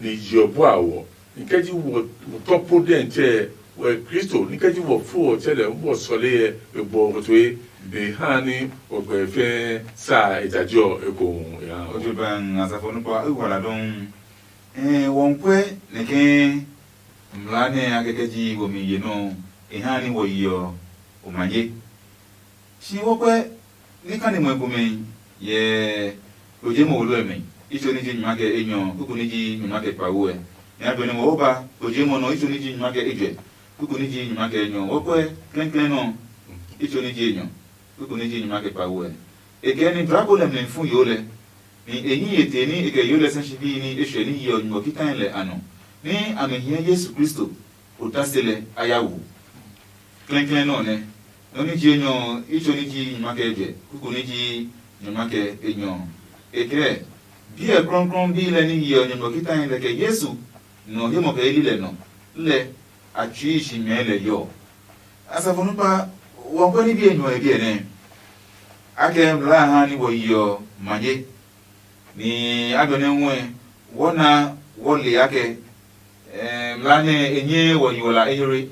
ni yeɔ bua wɔ. Ni kɛ ji wɔ tɔ po dɛ tsɛ wɔ Kristo, ni kɛ ji wɔ fo ɔ tsɛ lɛ wɔ sɔle yɛ e bɔ wɔ toe, ni ha ni wɔ gbɛ fɛ sa e jaji ɔ ekohu ya. Ojo ban asafo no pa e wala dɔn. Eh, wɔn kwɛ ne ke mla ne a kɛkɛ ji wo mi ye no, e ha ni wɔ yi ɔ, o ma ye. Si wɔkwɛ ní kane muɛ komɛ yɛ kpojee mɔ wolo ɔmɛ, itso ní ji nyuma kɛ enyɔ, kuku ní ji nyuma kɛ kpawo ɛ. Nyɛ a bɛne mɔ wo ba kpojee mɔ nɔ, itso ní ji nyuma kɛ ejwɛ, kuku ní ji nyuma kɛ enyɔ. Wɔkwɛ klɛnklɛn nɔ, itso ní ji enyɔ, kuku ní ji nyuma kɛ kpawo ɛ. E kɛ ni drako lɛ mlɛ fu yo lɛ, ni e hí yete ní e kɛ yo lɛ sɛ sibii ní e hyɛ ní yi ɔ nyuɔ kitai lɛ a nɔ, ní a mi hiɛ Yesu Kristo odase lɛ a ya wo. Klɛklɛ nɛ ɔ nɛ. Nɔ ní ji enyɔ ɔ, itso ní ji nyuma kɛ ejwɛ, kuku ní ji nyuma kɛ enyɔ ɔ. E kɛɛ, biɛ klɔuklɔu bi lɛ ní yi ɔ nyɔmlɔ kitahi lɛ kɛ Yesu nɔ he mɔ kɛ yi lɛ nɔ, lɛ a tsui shi mɛɛ lɛ yɔ. Asafo nukpa, wɔnkɔ ní bi enyɔ ɔ he biɛ nɛ. A kɛ mlaa ha ní wɔ yi ɔ ma ye. Ni a bɛ nɛ ngɔɛ wɔ na wɔ le akɛ mla nɛ e nyɛ wɔ yi wɔ la ehere.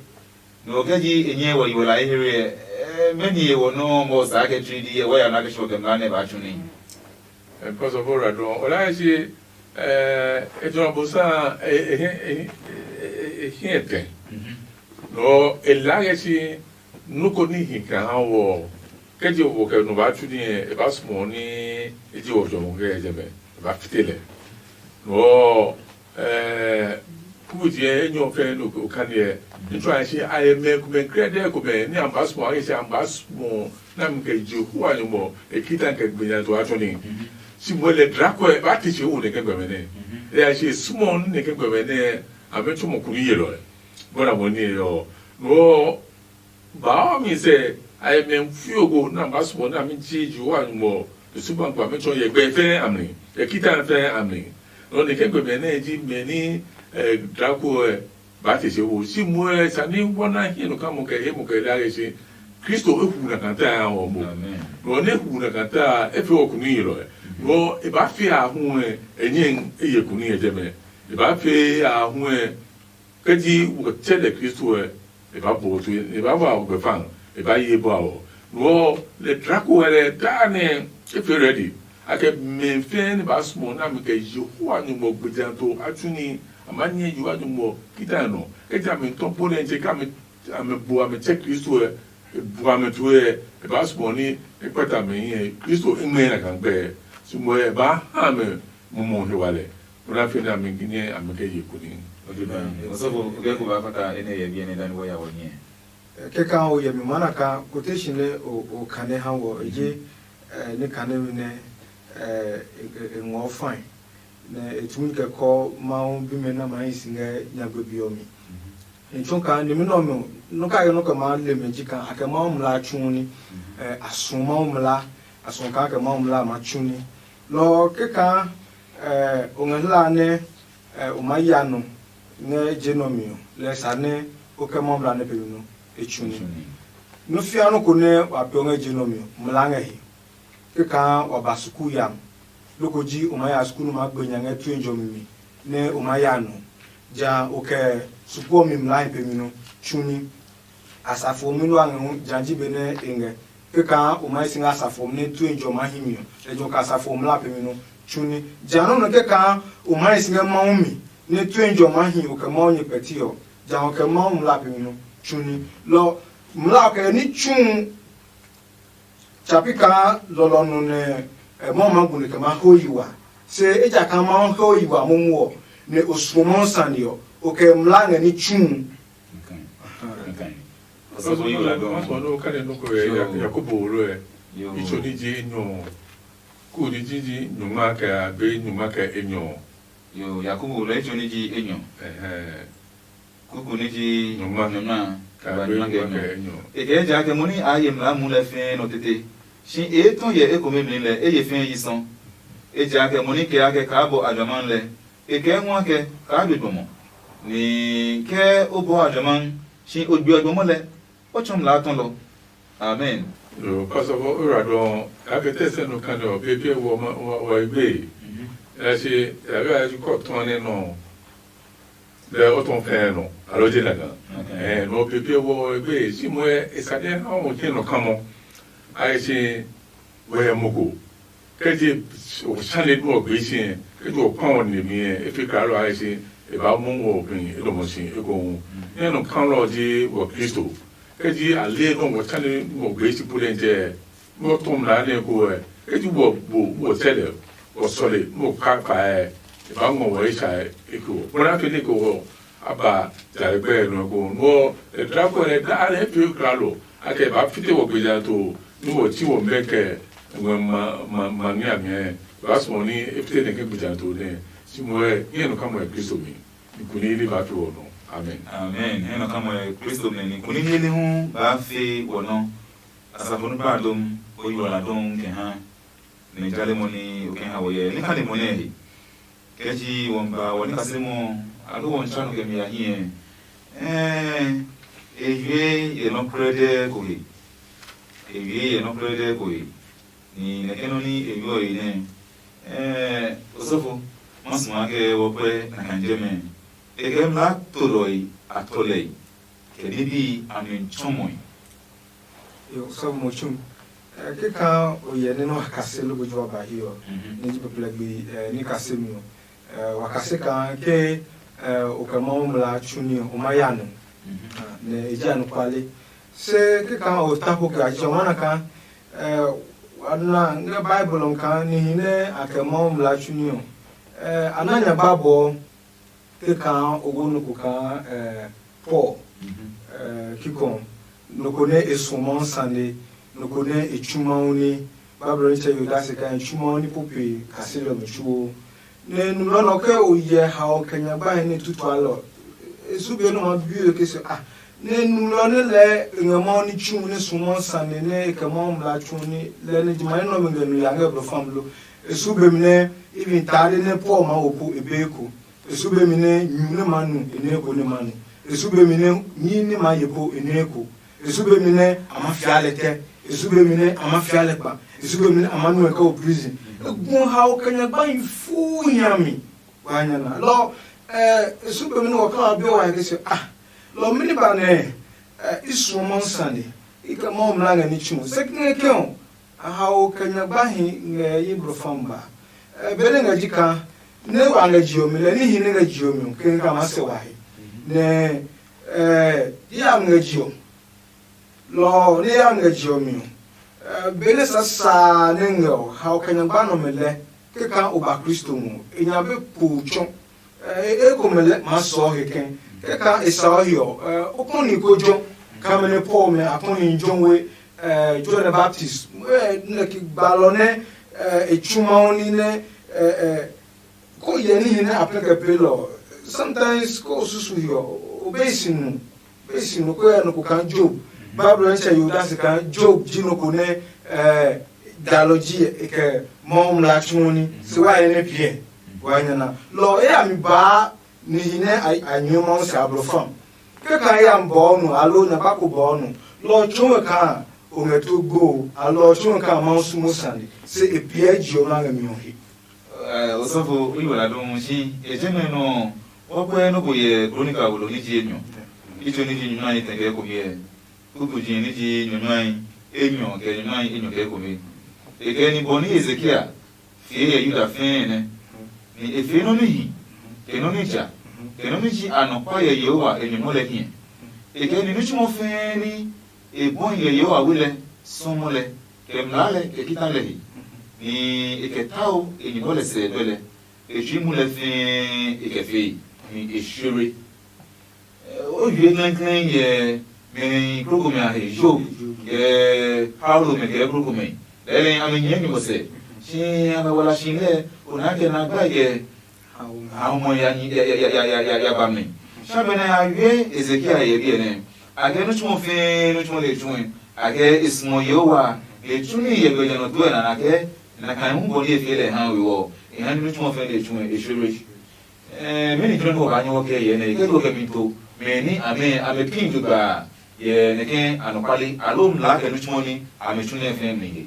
Nɔ kɛ ji e nyɛ wɔ yi wɔ la ehere ɛ, mɛni e wɔ nɔ mɔ sa kɛ tsui di ɛ wɔ ya na kɛ shɔ kɛ mla nɛ ba tsu ni. Because of ora dɔn o la si e jɔ bo sa e e e e e tɛ. No e la kɛ si nu ko ni hi ka ha wɔ. Kɛ je wɔ kɛ no ba tsu ni e ba smɔ ni e je wɔ jɔ mo kɛ jɛ mɛ e ba fite lɛ. No Ɛɛ, kuku tiɛ enyɔ fɛ nɔ okaniɛ. Ntsɔ a si a yɛ mɛ kumɛ krɛdɛ komɛ ni a ba sumɔ a yɛ si a ba sumɔ na mi kɛ Yehowa nyɔmɔ e kita kɛ gbe nya to a tsɔ ni. Si mo lɛ dra kɔɛ ba te se wo ne kɛ gbɛmɛ nɛ. Lɛ a si sumɔ ne kɛ gbɛmɛ nɛ a mɛ tsɔ mɔ kuru yelɔ. Bɔna mo ni yɔ. No Ba ɔ mi sɛ a yɛ mɛ fuo ko na ba suɔ na mi ji Yehowa nyumu ɔ e su ba ngba mi tsɔ yɛ gbɛ fɛ amli yɛ kita fɛ amli. Nɔ ni kɛ gbɛ mɛ nɛ ji mɛ ni drako ɛ ba te se wo si mu ɛ sa ni wɔ na hiɛ no ka mo kɛ he mo kɛ la yɛ si Kristo e hu na kanta ya wɔ mo. Nɔ ne hu na kanta e fɛ wɔ kunu yi lɔ ɛ. Nɔ e ba fi a hu ɛ e nyɛ e yɛ kunu yɛ jɛ mɛ e ba fi a hu ɛ Kɛ ji wɔ tsɛ lɛ Kristo ɛ, e ba bo tue, e ba wa gbɛfan, e ba ye bɔ awɔ. Nuɔ lɛ drako ɛ lɛ daa nɛ e fe rɛdi. A kɛ mɛ fɛɛ nɛ ba sumɔ na mi kɛ Yehowa nyumu gbejato a tsu ni a ma nyɛ Yehowa nyumu kita nɔ. Eja mi tɔ po nɛ je ka mi a mi bu a mi tsɛ Kristo ɛ, e bu a mi tue ɛ, e ba sumɔ ni e kpata mi hi ɛ. Kristo e ngmɛ na kan gbɛ. Sumɔ ɛ ba ha mi mumɔ he wa lɛ. Mura fi na mi nyɛ a mi kɛ ye kuni. Ojú bá mi. Osɔfo, o kɛ ko ba fata ene yɛ bi ene dani wɔ ya wɔ nyɛ. Keka o yɛ mi mana ka quotation ne o o kane ha wɔ eje ne kane mi ne e ngɔ fine ne e tumi kɛ kɔ ma o bi me na ma yi si ngɛ nyagbe bi o mi. Ntsɔ ka ni mi nɔ mi no ka yɛ no ka ma le me ji ka a kɛ ma o mla tsu ni. A su ma o mla a su ka kɛ ma o mla ma tsu ni. Lɔ keka o ngɛ hla nɛ o ma ya nɔ ngɛ je nɔ mi ɔ lɛ sa nɛ o kɛ mɔ mla nɛ pe mi nɔ e tsu ni. Nɔ fia nɔ ko nɛ wa pɛ o ngɛ je nɔ mi ɔ mla ngɛ he. Keka wa ba sukuu ya loko ji o ma ya sukuu nɔ ma gbe nya ngɛ tue jɔ mi mi nɛ o ma ya nɔ ja o kɛ sukuu ɔ mi mla he pe mi nɔ tsu ni. Asafo ɔ mi lo a ngɛ hu ja ji be nɛ e ngɛ keka o ma hi si ngɛ asafo ɔ mi nɛ tue jɔ ma hi mi ɔ lɛ jɔ ka asafo ɔ mla pe mi nɔ tsu ni. Ja nɔ nɔ keka o ma hi si ngɛ Mawu mi nɛ tue jɔ ma hi o kɛ Mawu nyɛ kpɛti ɔ ja o kɛ Mawu mla pe mi nɔ tsu ni. Lɔ mla ɔ kɛ ni tsu tsapi kaa lɔlɔ nɔ nɛ Mawu ma gu nɛ kɛ ma ho yi wa. Se ejakaa Mawu he o yi wa momo ɔ nɛ o suɔ Mawu sane ɔ o kɛ mla ngɛ ní tsu. Ɔsɔfo yi wla dɔn. Ɔsɔfo no kane no ko ɛ Yakobo wolo ɛ. Itso ni ji enyɔ. Ku ni ji ji nyuma kɛ abe nyuma kɛ enyɔ. Yo, Yakobo lɔ etso ní ji enyɔ. Kuku ní ji nyɔngma, nyɔngma, kɛ ba nyɔngma kɛ enyɔ. E kɛ ejaakɛ mo ní a ye mlaa mu lɛ fɛɛ nɔ tete. Shi e tɔ hyɛ ekomɛ mli lɛ e ye fɛɛ yi sɔ. Ejaakɛ mo ní kɛ a kɛ kaa bɔ ajɔman lɛ, e kɛ ngua kɛ kaa be gbɔmɔ. Ni ke o bɔ ajɔman, shi o gbe ɔ gbɔmɔ lɛ, o tsɔ mlaa tɔlɔ. Amen. Yo, pastor, for ura don, I can tell say no kind of baby woman or baby. Ɛ se ɛbɛ a kɔ tɔn ne nɔ. Lɛ o tɔn fɛɛ nɔ, alɔ je na gan. Ɛɛ, nɔ pepe wɔ egbe si mo ɛ, e sa de ha o je nɔ kamɔ. A e si wɛ mo ko. Kɛ je o sane du ɔ gbe si ɛ, kɛ je o kpɔn ɔ ne mi ɛ, e fi ka lɔ a e si e ba mu wɔ bi e dɔmɔ si e ko hu. Nyɛ nɔ kan lɔ je wɔ Kristo. Kɛ je a le nɔ wɔ sane du ɔ gbe si pulɛ jɛ. Nɔ tɔm na nɛ ko ɛ, eji wɔ bo wɔ tsɛ lɛ, wɔ sɔle nɔ ka kpaɛ, e ba ngɔ wɔ e sha e ko. Bɔna fi ne ko wɔ a ba jare gbɛ nɔ ko. Nɔ e dra ko lɛ da lɛ fi kra lo, a kɛ ba fite wɔ gbeja to, ni wɔ ti wɔ mɛ kɛ ngɔ ma ma ma nya mɛ. Ba sɔ ni e fite ne ke gbeja to ne. Si mo ɛ, ni no ka mo ɛ Kristo mi. Ni kuni ni ba fi wɔ nɔ. Amen. Amen. He nɔ ka mo ɛ Kristo mi ni kuni ni ni hu ba fi wɔ nɔ. Asafo nukpa a dom, o yi wala dom kɛ ha, nɛ jale mo ní o kɛ ha wo yɛ ní kane mo nɛ he. Kɛ ji wɔn ba wɔ ní kaseli mo, alo wɔn tsa nɔ kɛ mi ya hiɛ. Ɛɛ, e yue yɛ nɔ krɛdɛɛ ko he. E yue yɛ nɔ krɛdɛɛ ko he. Ni nɛkɛ nɔ ní e yue ɔ he nɛ, ɛɛ, osɔfo, ma sumaa kɛ wɔ kpɛ na kan jɛmɛ. E kɛ mla tolɔi a tɔlɛi, kɛ ní bí a mi tsɔmɔe. Yo, sɔfo mo tsu. Kika o yɛ ne nɔ kase loko jo ba hiɔ. Ni ji pepele gbi ni kase mi o. Wa kase ka ke o kɛ ma o mla tsu ni o ma ya no. Ne e ji anu kwale. Se kika o ta ko ka jo mana ka ana nga Bible ka ni hine a kɛ ma o mla tsu ni o. Ana nya ba bo. Kika o go no ko ka Paul kikɔ nɔ ko nɛ e suɔ Mawu sane, nɔ ko nɛ e tsu Mawu ní. Bible nitsɛ yo da se kaa e tsu Mawu ní po pe kaseli ɔmɛ tsuo. Nɛ numlɔ nɔ ke o yɛ haɔ kɛ nyagbahe nɛ tutualɔ, e su be nɔ ma bi we ke se ah, nɛ numlɔ nɛ lɛ e ngɛ Mawu ní tsu nɛ suɔ Mawu sane nɛ e kɛ Mawu mla tsu ní lɛ nɛ jima nɛ nɔ mi ngɛ nu ya ngɛ blɔ fam lo. E su be mi nɛ even taade nɛ Paul ma wo po e be eko. E su be mi nɛ nyu nɛ ma nu e nɛ eko nɛ ma nu. E su be mi nɛ nyi nɛ ma ye po e nɛ eko. E su be mi nɛ a ma fia lɛ tɛ. E su be mi nɛ a ma fia lɛ kpa. E su be mi nɛ a ma nu ɛ kɛ wo prison. E gu hao kɛ nyagbahi fuu nya mi wa nya na. Lɔ e su be mi nɛ wɔ kɛ wa bi wa ke se ah, lɔ mi ni ba nɛ i suɔ Mawu sane i kɛ Mawu mla ngɛ ní tsu se kɛ kɛ o. A hao kɛ nyagbahi ngɛ ye blɔ fam ba. Be nɛ ngɛ ji ka nɛ wa ngɛ jio mi lɛ níhi nɛ ngɛ jio mi ke ka ma sɛ wa he. Nɛ ya ngɛ jio lɔ nɛ ya ngɛ jio mi. Be nɛ sasa nɛ ngɛ ɔ hao kɛ nyagba nɔ mi lɛ ke ka o ba Kristo mu e nya be po tsɔ. Ekomɛ lɛ maa sɔɔ he kɛ kɛka e sa ɔ he ɔ, o kɔni ko jɔ kamɛ nɛ Paul mɛ a kɔni jɔ we John the Baptist nɛ ki gbalɔ nɛ e tsu Mawu ní nɛ ko yɛ níhi nɛ a pɛ kɛ pee lɔ. Sometimes ko o susu he ɔ, o be si nu. Besi nɔ ko yɛ nɔ ko kaa Job. Bible nɛ sɛ Yudas kaa Job ji nɔ ko nɛ dalɔ ji e kɛ Mawu mla tsuɔ ní se wa yɛ nɛ piɛ wa nyɛ na. Lɔ e a mi baa nihi nɛ a nyuɛ Mawu sɛ a blɔ fam. Ke kaa ya mi bɔɔ nɔ alo nyɛ ba ko bɔɔ nɔ, lɔ ɔ tsɔɔ we kaa o ngɛ to gbo alo ɔ tsɔɔ we kaa Mawu sumo sane se e piɛ jiɔ nɔ a ngɛ mi ɔ he. Osɔfo, o yi wala dɔmɔ shi e jɛmɛ nɔ ɔ, wɔkpɛ nɔ ko yɛ Kronika wolo ní ji enyɔ. Itso ní ji nyumahi tɛ kɛ kome ɛ, kukuji ní ji nyumahi enyɔ kɛ nyumahi enyɔ kɛ kome. E kɛ ni bɔ ní Hezekia fee yɛ Yuda fɛɛ nɛ, ni e fee nɔ́ ní hi, kɛ nɔ́ ní ja, kɛ nɔ́ ní ji anɔkuaa yɛ Yehowa e nyɔmɔ lɛ hiɛ. E kɛ ni ní tsumɔ fɛɛ ní e bɔhi yɛ Yehowa we lɛ sɔmɔ lɛ, kɛ mlaa lɛ kɛ kita lɛ he, ni e kɛ tao e nyɔmɔ lɛ sɛɛdɔɛ lɛ. E tsui mu lɛ fɛɛ e kɛ fee, ni e shere. O yue klɛŋklɛŋ yɛ mɛ krokomɛ a he, Job kɛ Paulo mɛ kɛ krokomɛ. Lɛɛlɛŋ a mi nyɛɛ nyumu sɛ, si a mɛ wala si lɛ o naa kɛ na gbai kɛ Ahumɔ ya nyi ya ya ya ya ya ya ya ba mi. Sha benɛ a wie Hezekia yɛ biɛ nɛ. A kɛ nu tsumɔ fɛɛ nu tsumɔ le tsuɛ. A kɛ e suɔ Yehowa le tsu ni yɛ gbɛ jɛ nɔ duɛ na na kɛ na kan hu bɔ ni e fie lɛ ha we wɔ. E ha ni nu tsumɔ fɛɛ le tsuɛ e shwere. Eh, mɛni jɔ nɔ ba nyɔ kɛ yɛ nɛ ke do kɛ mi to. Mɛ ni a mɛ a mɛ pin ju ba yɛ nɛ ke anɔkwale alo mla kɛ nu tsumɔ ni a mɛ tsu nɛ fɛɛ mi he.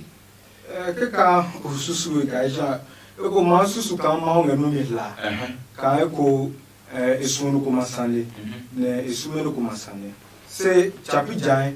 Keka o susu we kaa ja, e ko maa susu kaa Mawu ngɛ numi hla, kaa e ko e suɔ nɔ ko ma sane, nɛ e sume nɔ ko ma sane. Se tsapi jae,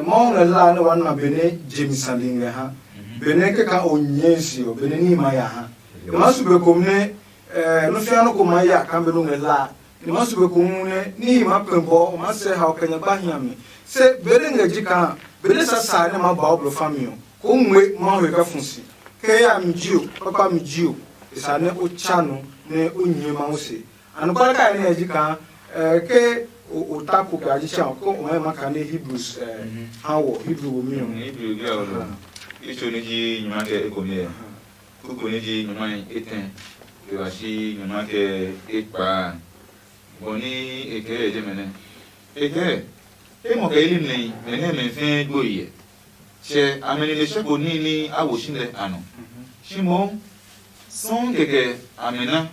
Mawu ngɛ hla nɛ wa na benɛ je mi sane ngɛ ha, benɛ keka o nyɛɛ se ɔ, benɛ níhi ma ya ha. E maa su be komɛ nɛ nɔ́ fia nɔ́ ko maa ya kaa be nɔ ngɛ hla, ni ma su be ko hu nɛ níhi maa kpɛ̃ bɔ o maa sɛ haoe kɛ nyɛ gba hiami. Se benɛ ngɛ ji kaa benɛ sasa nɛ ma ba o blɔ fami ɔ, ko ngmue Mawu he kɛ fu si. Ke yayami ji o, kpakpami ji o, e sa nɛ o tsa nɔ nɛ o nyɛɛ Mawu se. Anɔkuale ka nɛ ji kaa ke o ta ko kɛ a ji tsa ko o ma ma kane Hebrews ha wɔ, Hebrew wo mi ɔ. Hebrew bi a wɔ lo. Itso ni ji nyuma kɛ ekomɛ. Kuku ni ji nyuma etɛ kɛ ba si nyuma kɛ ekpa. Bɔ ni e kɛɛ yɛ jɛmɛ nɛ. E kɛɛ, e mɔ kɛ ili mlɛi mɛ nɛ mɛ fɛɛ gbo hyɛ. Tsɛ amɛ nine sɛ ko níhi ní a wo si lɛ a nɔ. Shi mohu sɔuu kɛkɛ amɛ na,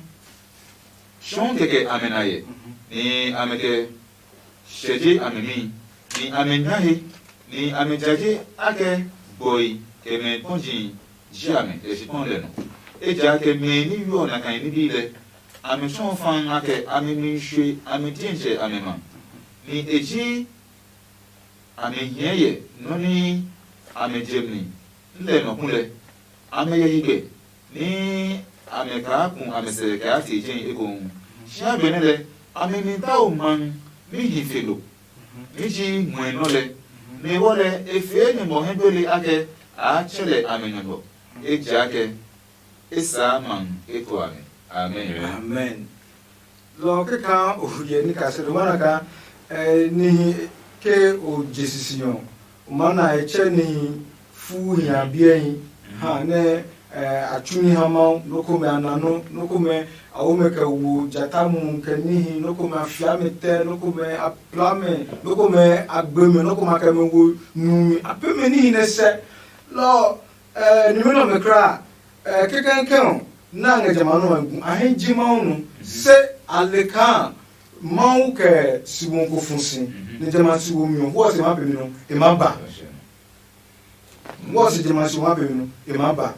sɔuu kɛkɛ amɛ na hyɛ, nɛ amɛ kɛ sɛje amɛ mi, nɛ amɛ nya he, nɛ amɛ jaje akɛ gbɔe kɛ mɛ kpɔji ji amɛ lɛ shi kpɔ lɛ nɔ. Ejakaa mɛ ní yu ɔ nakai ní bi lɛ, amɛ tsɔɔ fãa akɛ amɛ mi shwe amɛ diɛtsɛ amɛ ma, nɛ e ji amɛ hiɛ yɛ nɔ́ nɛ amɛ je mi lɛ nɔ kulɛ. Amɛ yɛ higbɛ nɛ amɛ kaa ku amɛ sɛ kɛ yaa tee jɛhi ekohu. Shi a benɛ lɛ, amɛ mi tao maŋ ní hi fe lo, ní ji ngmɔe nɔ́ lɛ, nɛ e wɔ lɛ e fee nyɔmɔ hɛ gbele akɛ a tsɛ lɛ amɛ nyɔmɔ, ejakaa e saa maŋ eko amɛ. Amen. Amen. Lɔ keka o hyɛ ni kase do mana ka nihi ke o je sisi ɔ, o ma na e tsɛ nihi fu hia biɛhi ha nɛ a tsu ni ha Mawu, nɔ́ komɛ a na nɔ́, nɔ́ komɛ a wo mɛ kɛ wo jata mu kɛ nihi, nɔ́ komɛ a fia mɛ tɛ, nɔ́ komɛ a pla mɛ, nɔ́ komɛ a gbe mɛ, nɔ́ komɛ a kɛ mɛ wo numi, a pɛ mɛ nihi nɛ sɛ. Lɔ ɛ numi nɛ ɔmɛ kulaa ɛ kekɛkɛ ɔ na ngɛ jamɛ a nɔ ɔ gu a hɛ ji Mawu nɔ, se a le kaa Mawu kɛ siwo ko fu si, nɛ jamɛ a siwo mi ɔ, wɔ se ma pemi nɔ e ma ba. Wɔ se jamɛ a siwo ma pemi nɔ e ma ba.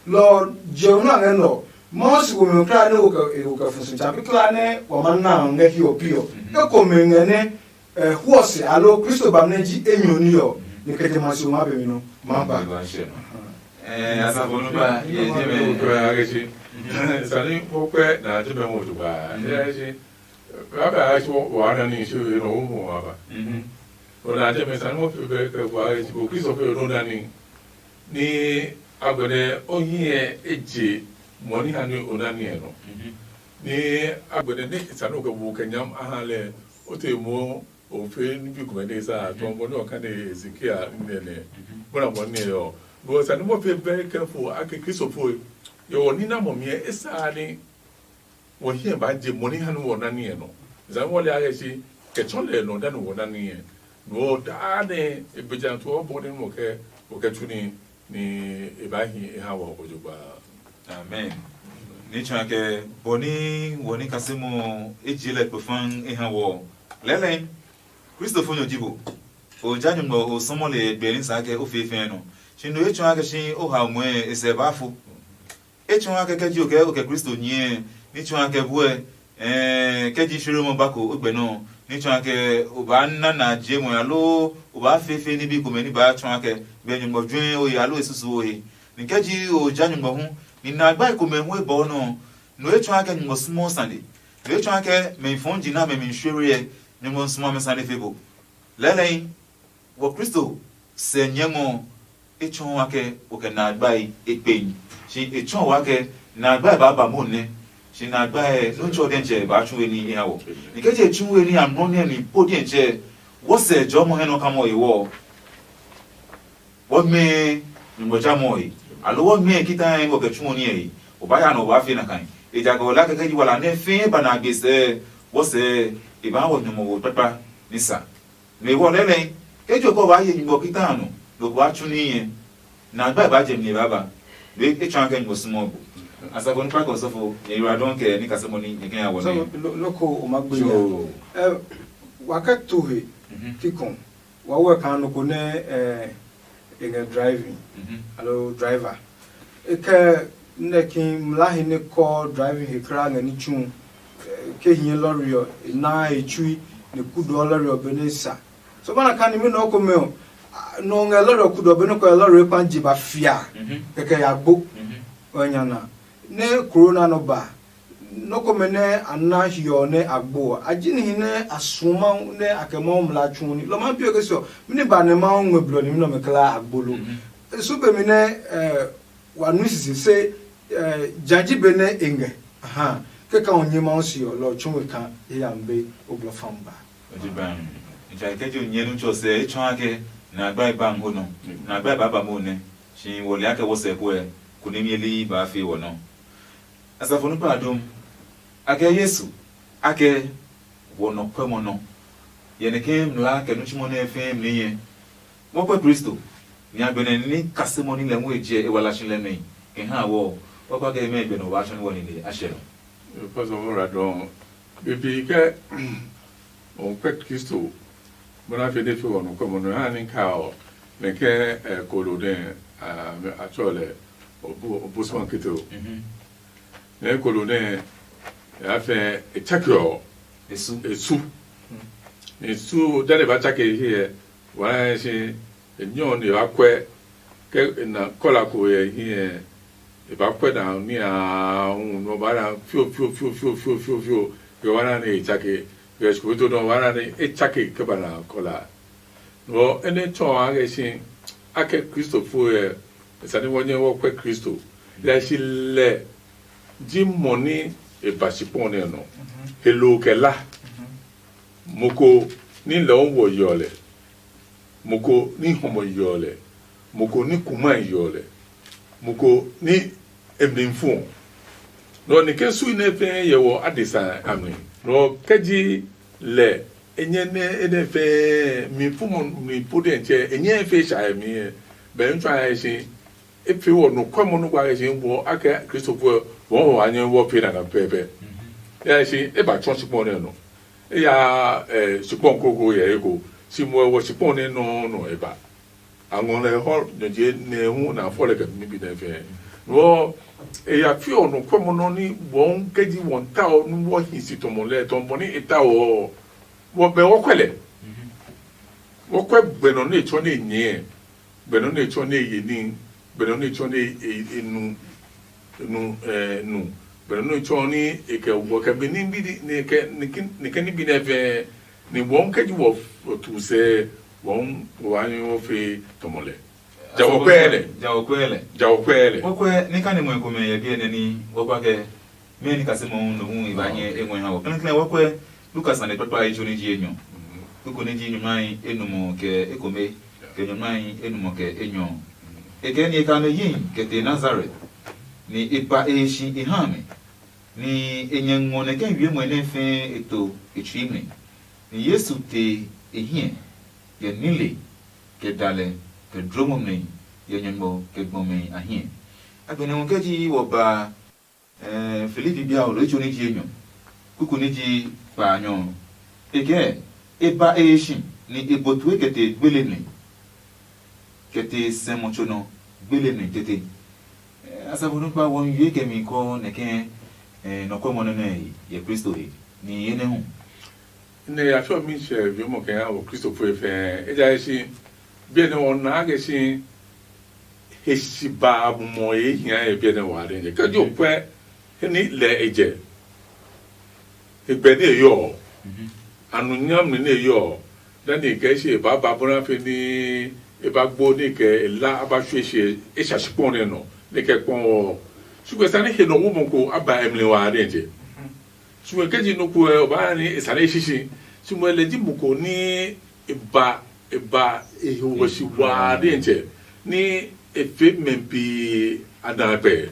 Lɔ ɔ je ɔ na ngɛ nɔ Mawu siwo mi ɔ kulaa ne wo kɛ e wo kɛ fu si tsa pi kulaa ne wa ma na ngɛ hiɔ pi ɔ. Eko mi ngɛ ne ɛ huɔ se alo Kristo ba nɛ ji enyɔ ní ɔ, ni kɛ jamɛ a siwo ma pemi nɔ ma ba. Ɛ asafo nu ba ye je mɛ. Sani o kpɛ na je mɛ mo tu ba. Ɛ si. Ba ba a si wa na ni si we no mo ma ba. O na je mɛ sani mo fi be ke wa si ko Kristo pe no na ni. Ni agbɛnɛ o hiɛ e je mo ni ha ni o na ni ɛ no. Ni agbɛnɛ ni sani o ke bu ke nyam a ha lɛ o te mo o fe ni bi kumɛ de sa tɔ mo no ka ne Ezekiel ne ne. Mo na mo ne yo. Bo sani mo fe very careful a ke Kristo fo. Yo ni na mo mi e sa ni. Wɔ hiɛ ba je mo ni ha ni wɔ na ni ɛ no. Za wɔ le a ke si ke chɔ le no da ni wɔ na ni ɛ. No da ne e be jan to bo ni mo ke o ke tu ni ni e ba hi e ha wɔ ko jo ba. Amen. Ni tsɔ kɛ bɔ ni wɔ ni kasemo e je lɛ kpefan e ha wɔ. Lɛlɛ Kristo fo nyɔ ji bo. O ja nyugbɔ o sɔmɔ le gbɛ ni sa kɛ o fe fɛ no. Shi no e tsɔ kɛ shi o ha mɔe e sɛ ba fo. E tsɔɔ akɛ kɛ ji o kɛ o kɛ Kristo nyɛɛ, ní tsɔɔ akɛ buɛ, ɛɛ kɛ ji sheremɔ bako o gbɛ nɔ, ní tsɔɔ akɛ o baa na na je mɔ aloo o baa fefe ní bi komɛ ní baa tsɔɔ akɛ bɛ nyugbɔ juɛ o he aloo e susu o he. Ní kɛ ji o ja nyugbɔ hu, ní na gbai komɛ hu e bɔɔ nɔ, nɔ e tsɔɔ akɛ nyugbɔ sumɔɔ sane, nɔ e tsɔɔ akɛ mɛ fɔɔ ji na mɛ mi shwere ɛ, nyugbɔ sumɔ amɛ sane fe bo. Lɛlɛi, wɔ Kristo sɛ nyɛmɔ ɔ, e tsɔɔ wa ke o kɛ na gbai e kpehi. Shi e tsɔɔ wa ke na gbai baa ba mo nɛ. Shi na gbai nɔ tsɔ diɛtsɛ baa tsu we ní e ha wɔ. Ni ke je tsu we ní amlɔ nɛ ni po diɛtsɛ wɔ sɛ jɔmɔ hɛ nɔ kamɔ e wɔ. Wɔ mɛ nyugbɔ jamɔ e. Alo wɔ mɛ kita ɛ wɔ kɛ tsu ní e. O ba ya nɔ wa fe na kan. Ejakaa ɔ laa kɛkɛ yi wala nɛ fɛɛ ba na gbe sɛɛ, wɔsɛɛ e baa wɔ nyɔmɔ wo kpakpa ní sa. Nɔ e wɔ lɛlɛ ke jo kɛ o baa ye nyumu ɔ kita a nɔ, nɔ ko baa tsu níhi ɛ, nɛ agba e baa jɛ mi e baa ba. Be e tsɔɔ kɛ nyumu ɔ sumɔ bu. Asafo nukpa kɛ osɔfo, nyɛ yura dɔn kɛ ní kasɛmɔ ní nyɛ kɛ ya wɔ nɛ. Sɔfo, no- noko o ma gbe nya. Sure. Eh, wa kɛ to he Mhm. kikɔ. Wa wɛ kaa noko nɛ eh, e ngɛ driving Mhm. alo driver. E kɛ nɛ ki mlahi nɛ kɔ driving he kra ngɛ ní tsu. Eh, ke hiɛ lɔri ɔ, e naa he tsui nɛ kudɔɔ lɔri ɔ benɛ e sa. So mana ka ni mi nɔ komɛ ɔ, a- nɔ ngɛ lɔri ɔ kudɔɔ benɛ kɔ lɔri ɔ kpa je ba fia. Mhm. Kɛkɛ ya gbo. Mhm. Ɔ nya na. Nɛ corona nɔ ba, nɔ́ komɛ nɛ a na hiɔ ɔ nɛ a gbo ɔ, a ji nihi nɛ a suɔ Mawu nɛ a kɛ Mawu mla tsu ní. Lɔ ma bi ɔ ke se ɔ, mɛni ba nɛ Mawu ngmɛ blɔ ní nɛ ɔmɛ kla a gbo lo? Su be mi nɛ eh, wa nui sisi se eh, ja ji be nɛ e ngɛ. Aha, kɛka ɔ nyɛ Mawu se ɔ, lɔ ɔ tsu we ka ye ya be o blɔ fam ba. O ji ba mi. Ntsɛ kɛ jo nyɛ nu tsɔ sɛ e tsɔ ake na gba e ba mo nɔ. Na gba e ba ba mo nɛ. Shi wɔ le ake wɔ sɛ ko ɛ, ko ne mi eli ba fe wɔ nɔ. Asafo nukpa a dom, a kɛ Yesu, a kɛ wɔ nɔ kwɛmɔ nɔ. Yɛ nɛ ke mlaa kɛ nitsumɔ nɛ fɛɛ mli nyɛ. Mɔ kwɛ Kristo, ni a gbɛnɛ ní kasemɔ ní lɛ ngue jɛ e wala shi lɛ mɛ kɛ ha wɔ, wa kwa kɛ mɛ gbɛnɛ wa shɔ ni wɔ ni le a shɛ nɔ. Pastor Mora dɔn, bibi kɛ o kwɛ Kristo, bona fe de fe wɔ nɔ kwɛmɔ nɔ ha ni ka ɔ, nɛ kɛ kolo nɛ a tsɔ lɛ o bu o bu sma kito. Mhm. Nɛ kolo nɛ ya fɛ e tsake ɔ Esu. Esu. Esu dade ba tsake hiɛ wa si enyɔ ne ba kwɛ ke na kɔla ko yɛ hiɛ e ba kwɛ na ni a hu no ba na fio fio fio fio fio fio fio ke wa na ne e tsake ke sikuto no wa na ne e tsake ke ba na kɔla. No ene tsɔ a ke si a ke Kristofo yɛ sani wɔ nyɛ wɔ kwɛ Kristo ya si lɛ ji mɔ ni e ba si kpɔ ne nɔ he lo kɛ la. Mo ko ní lɛɔ wɔ yeɔ lɛ, mo ko ní hɔmɔ yeɔ lɛ, mo ko ní kuma yeɔ lɛ, mo ko ní emli fu ɔ. Nɔ ni ke sui nɛ fɛɛ yɛ wɔ adesa a mi. Nɔ kɛ ji lɛ enyɛ nɛ enɛ fɛɛ mi fu mo mi po dɛ tsɛ enyɛ fe sha mi. Bɛ n tsɔ a si e fe wɔ no kɔmɔ no kwa si wɔ akɛ Kristofo wɔ wɔ anyɛ wɔ fe na pɛpɛ. Ya si e ba tsɔ si kpɔ nɛ no. Eya eh, shikpɔn kroko yɛ eko si mo wɔ shikpɔn ne nɔ nɔ e ba. A ngɔ lɛ hɔ nɔ je ne hu na fɔ lɛ kɛ mi bi nɛ fɛ. Wɔ eya fi ɔ nɔ kɔmɔ nɔ ni wɔ kɛ ji wɔ ta ɔ nu wɔ hi si tɔmɔ lɛ tɔmɔ ni e ta ɔ wɔ bɛ wɔ kwɛ lɛ. Wɔ kwɛ gbɛ nɔ ne tsɔ ne nyɛ gbɛ nɔ ne tsɔ ne ye ni gbɛ nɔ ne tsɔ ne e nu nu eh, nu gbɛ nɔ ne tsɔ ni e kɛ wɔ kɛ be ni bi ni ne kɛ ne kɛ ni bi nɛ fɛ. Ni wɔn kɛ ji wɔ tu sɛ wɔn wa ni wɔ fe tɔmɔ lɛ. Ja wɔ kwɛ lɛ. Ja wɔ kwɛ lɛ. Ja wɔ kwɛ lɛ. Wɔ kwɛ ni ka ni mɔ komɛ yɛ bi ne ni wɔ kwa kɛ mɛ ni ka se mɔ no hu i ba nyɛ e ngɔ ha wɔ klɛnklɛn wɔ kwɛ. Lukas na ne kpakpa yi tso ni ji enyɔ. Kuku ni ji nyɔ mai enumɔ kɛ ekome kɛ nyɔ mai enumɔ kɛ enyɔ. E kɛ ni e ka me yi kɛ te Nazaret. Ni e pa e shi e ha me. Ni e nyɛ ngɔ nɛ kɛ wiemɔe nɛ fɛɛ e to e tsui mli. Ni Yesu te e hiɛ, kɛ nile, kɛ dalɛ, kɛ dlomɔ mli, yɛ nyɔngmɔ kɛ gbɔmɛi a hiɛ. A gbɛnɛ hu kɛ ji wɔ ba eh, Filipi bia ɔ loo tso ní ji enyɔ, kuku ní ji kpaanyɔ ɔ. E kɛɛ, e ba e he si, ni e bo tue kɛ te gbele mli, kɛ te sɛmɔ tso nɔ gbele mli tete. Asafo nukpa wɔ n wie kɛ mi kɔ nɛ kɛ nɔkɔmɔ nɛ nɛ yɛ Kristo he ni ye nɛ hu. Nɛ ya fɛ mi sɛ wiemɔ kɛ ya wɔ Kristo fue fɛ ejaye si biɛ nɛ wɔ na ke si he si ba mumɔ ye hia ye biɛ nɛ wa de ke jo kwɛ he ni lɛ e jɛ. Egbɛ ní e yɔ ɔ, anunyam ní e yɔ ɔ, Daniel kɛ se e ba ba bɔna fe ní e ba gbo ní kɛ e la a ba sue se e sa si kpɔn nɛ nɔ ní kɛ kpɔn ɔ. Sugbe sani he nɔ wo mɔ ko a ba emli wa nɛ je. Sugbe kɛ ji nɔ ko ɛ o ba ni e sani e sisi. Sugbe lɛ ji mɔ ko ní e ba e ba e he wɔ si wa nɛ je ní e fe mɛ bi a da pɛ.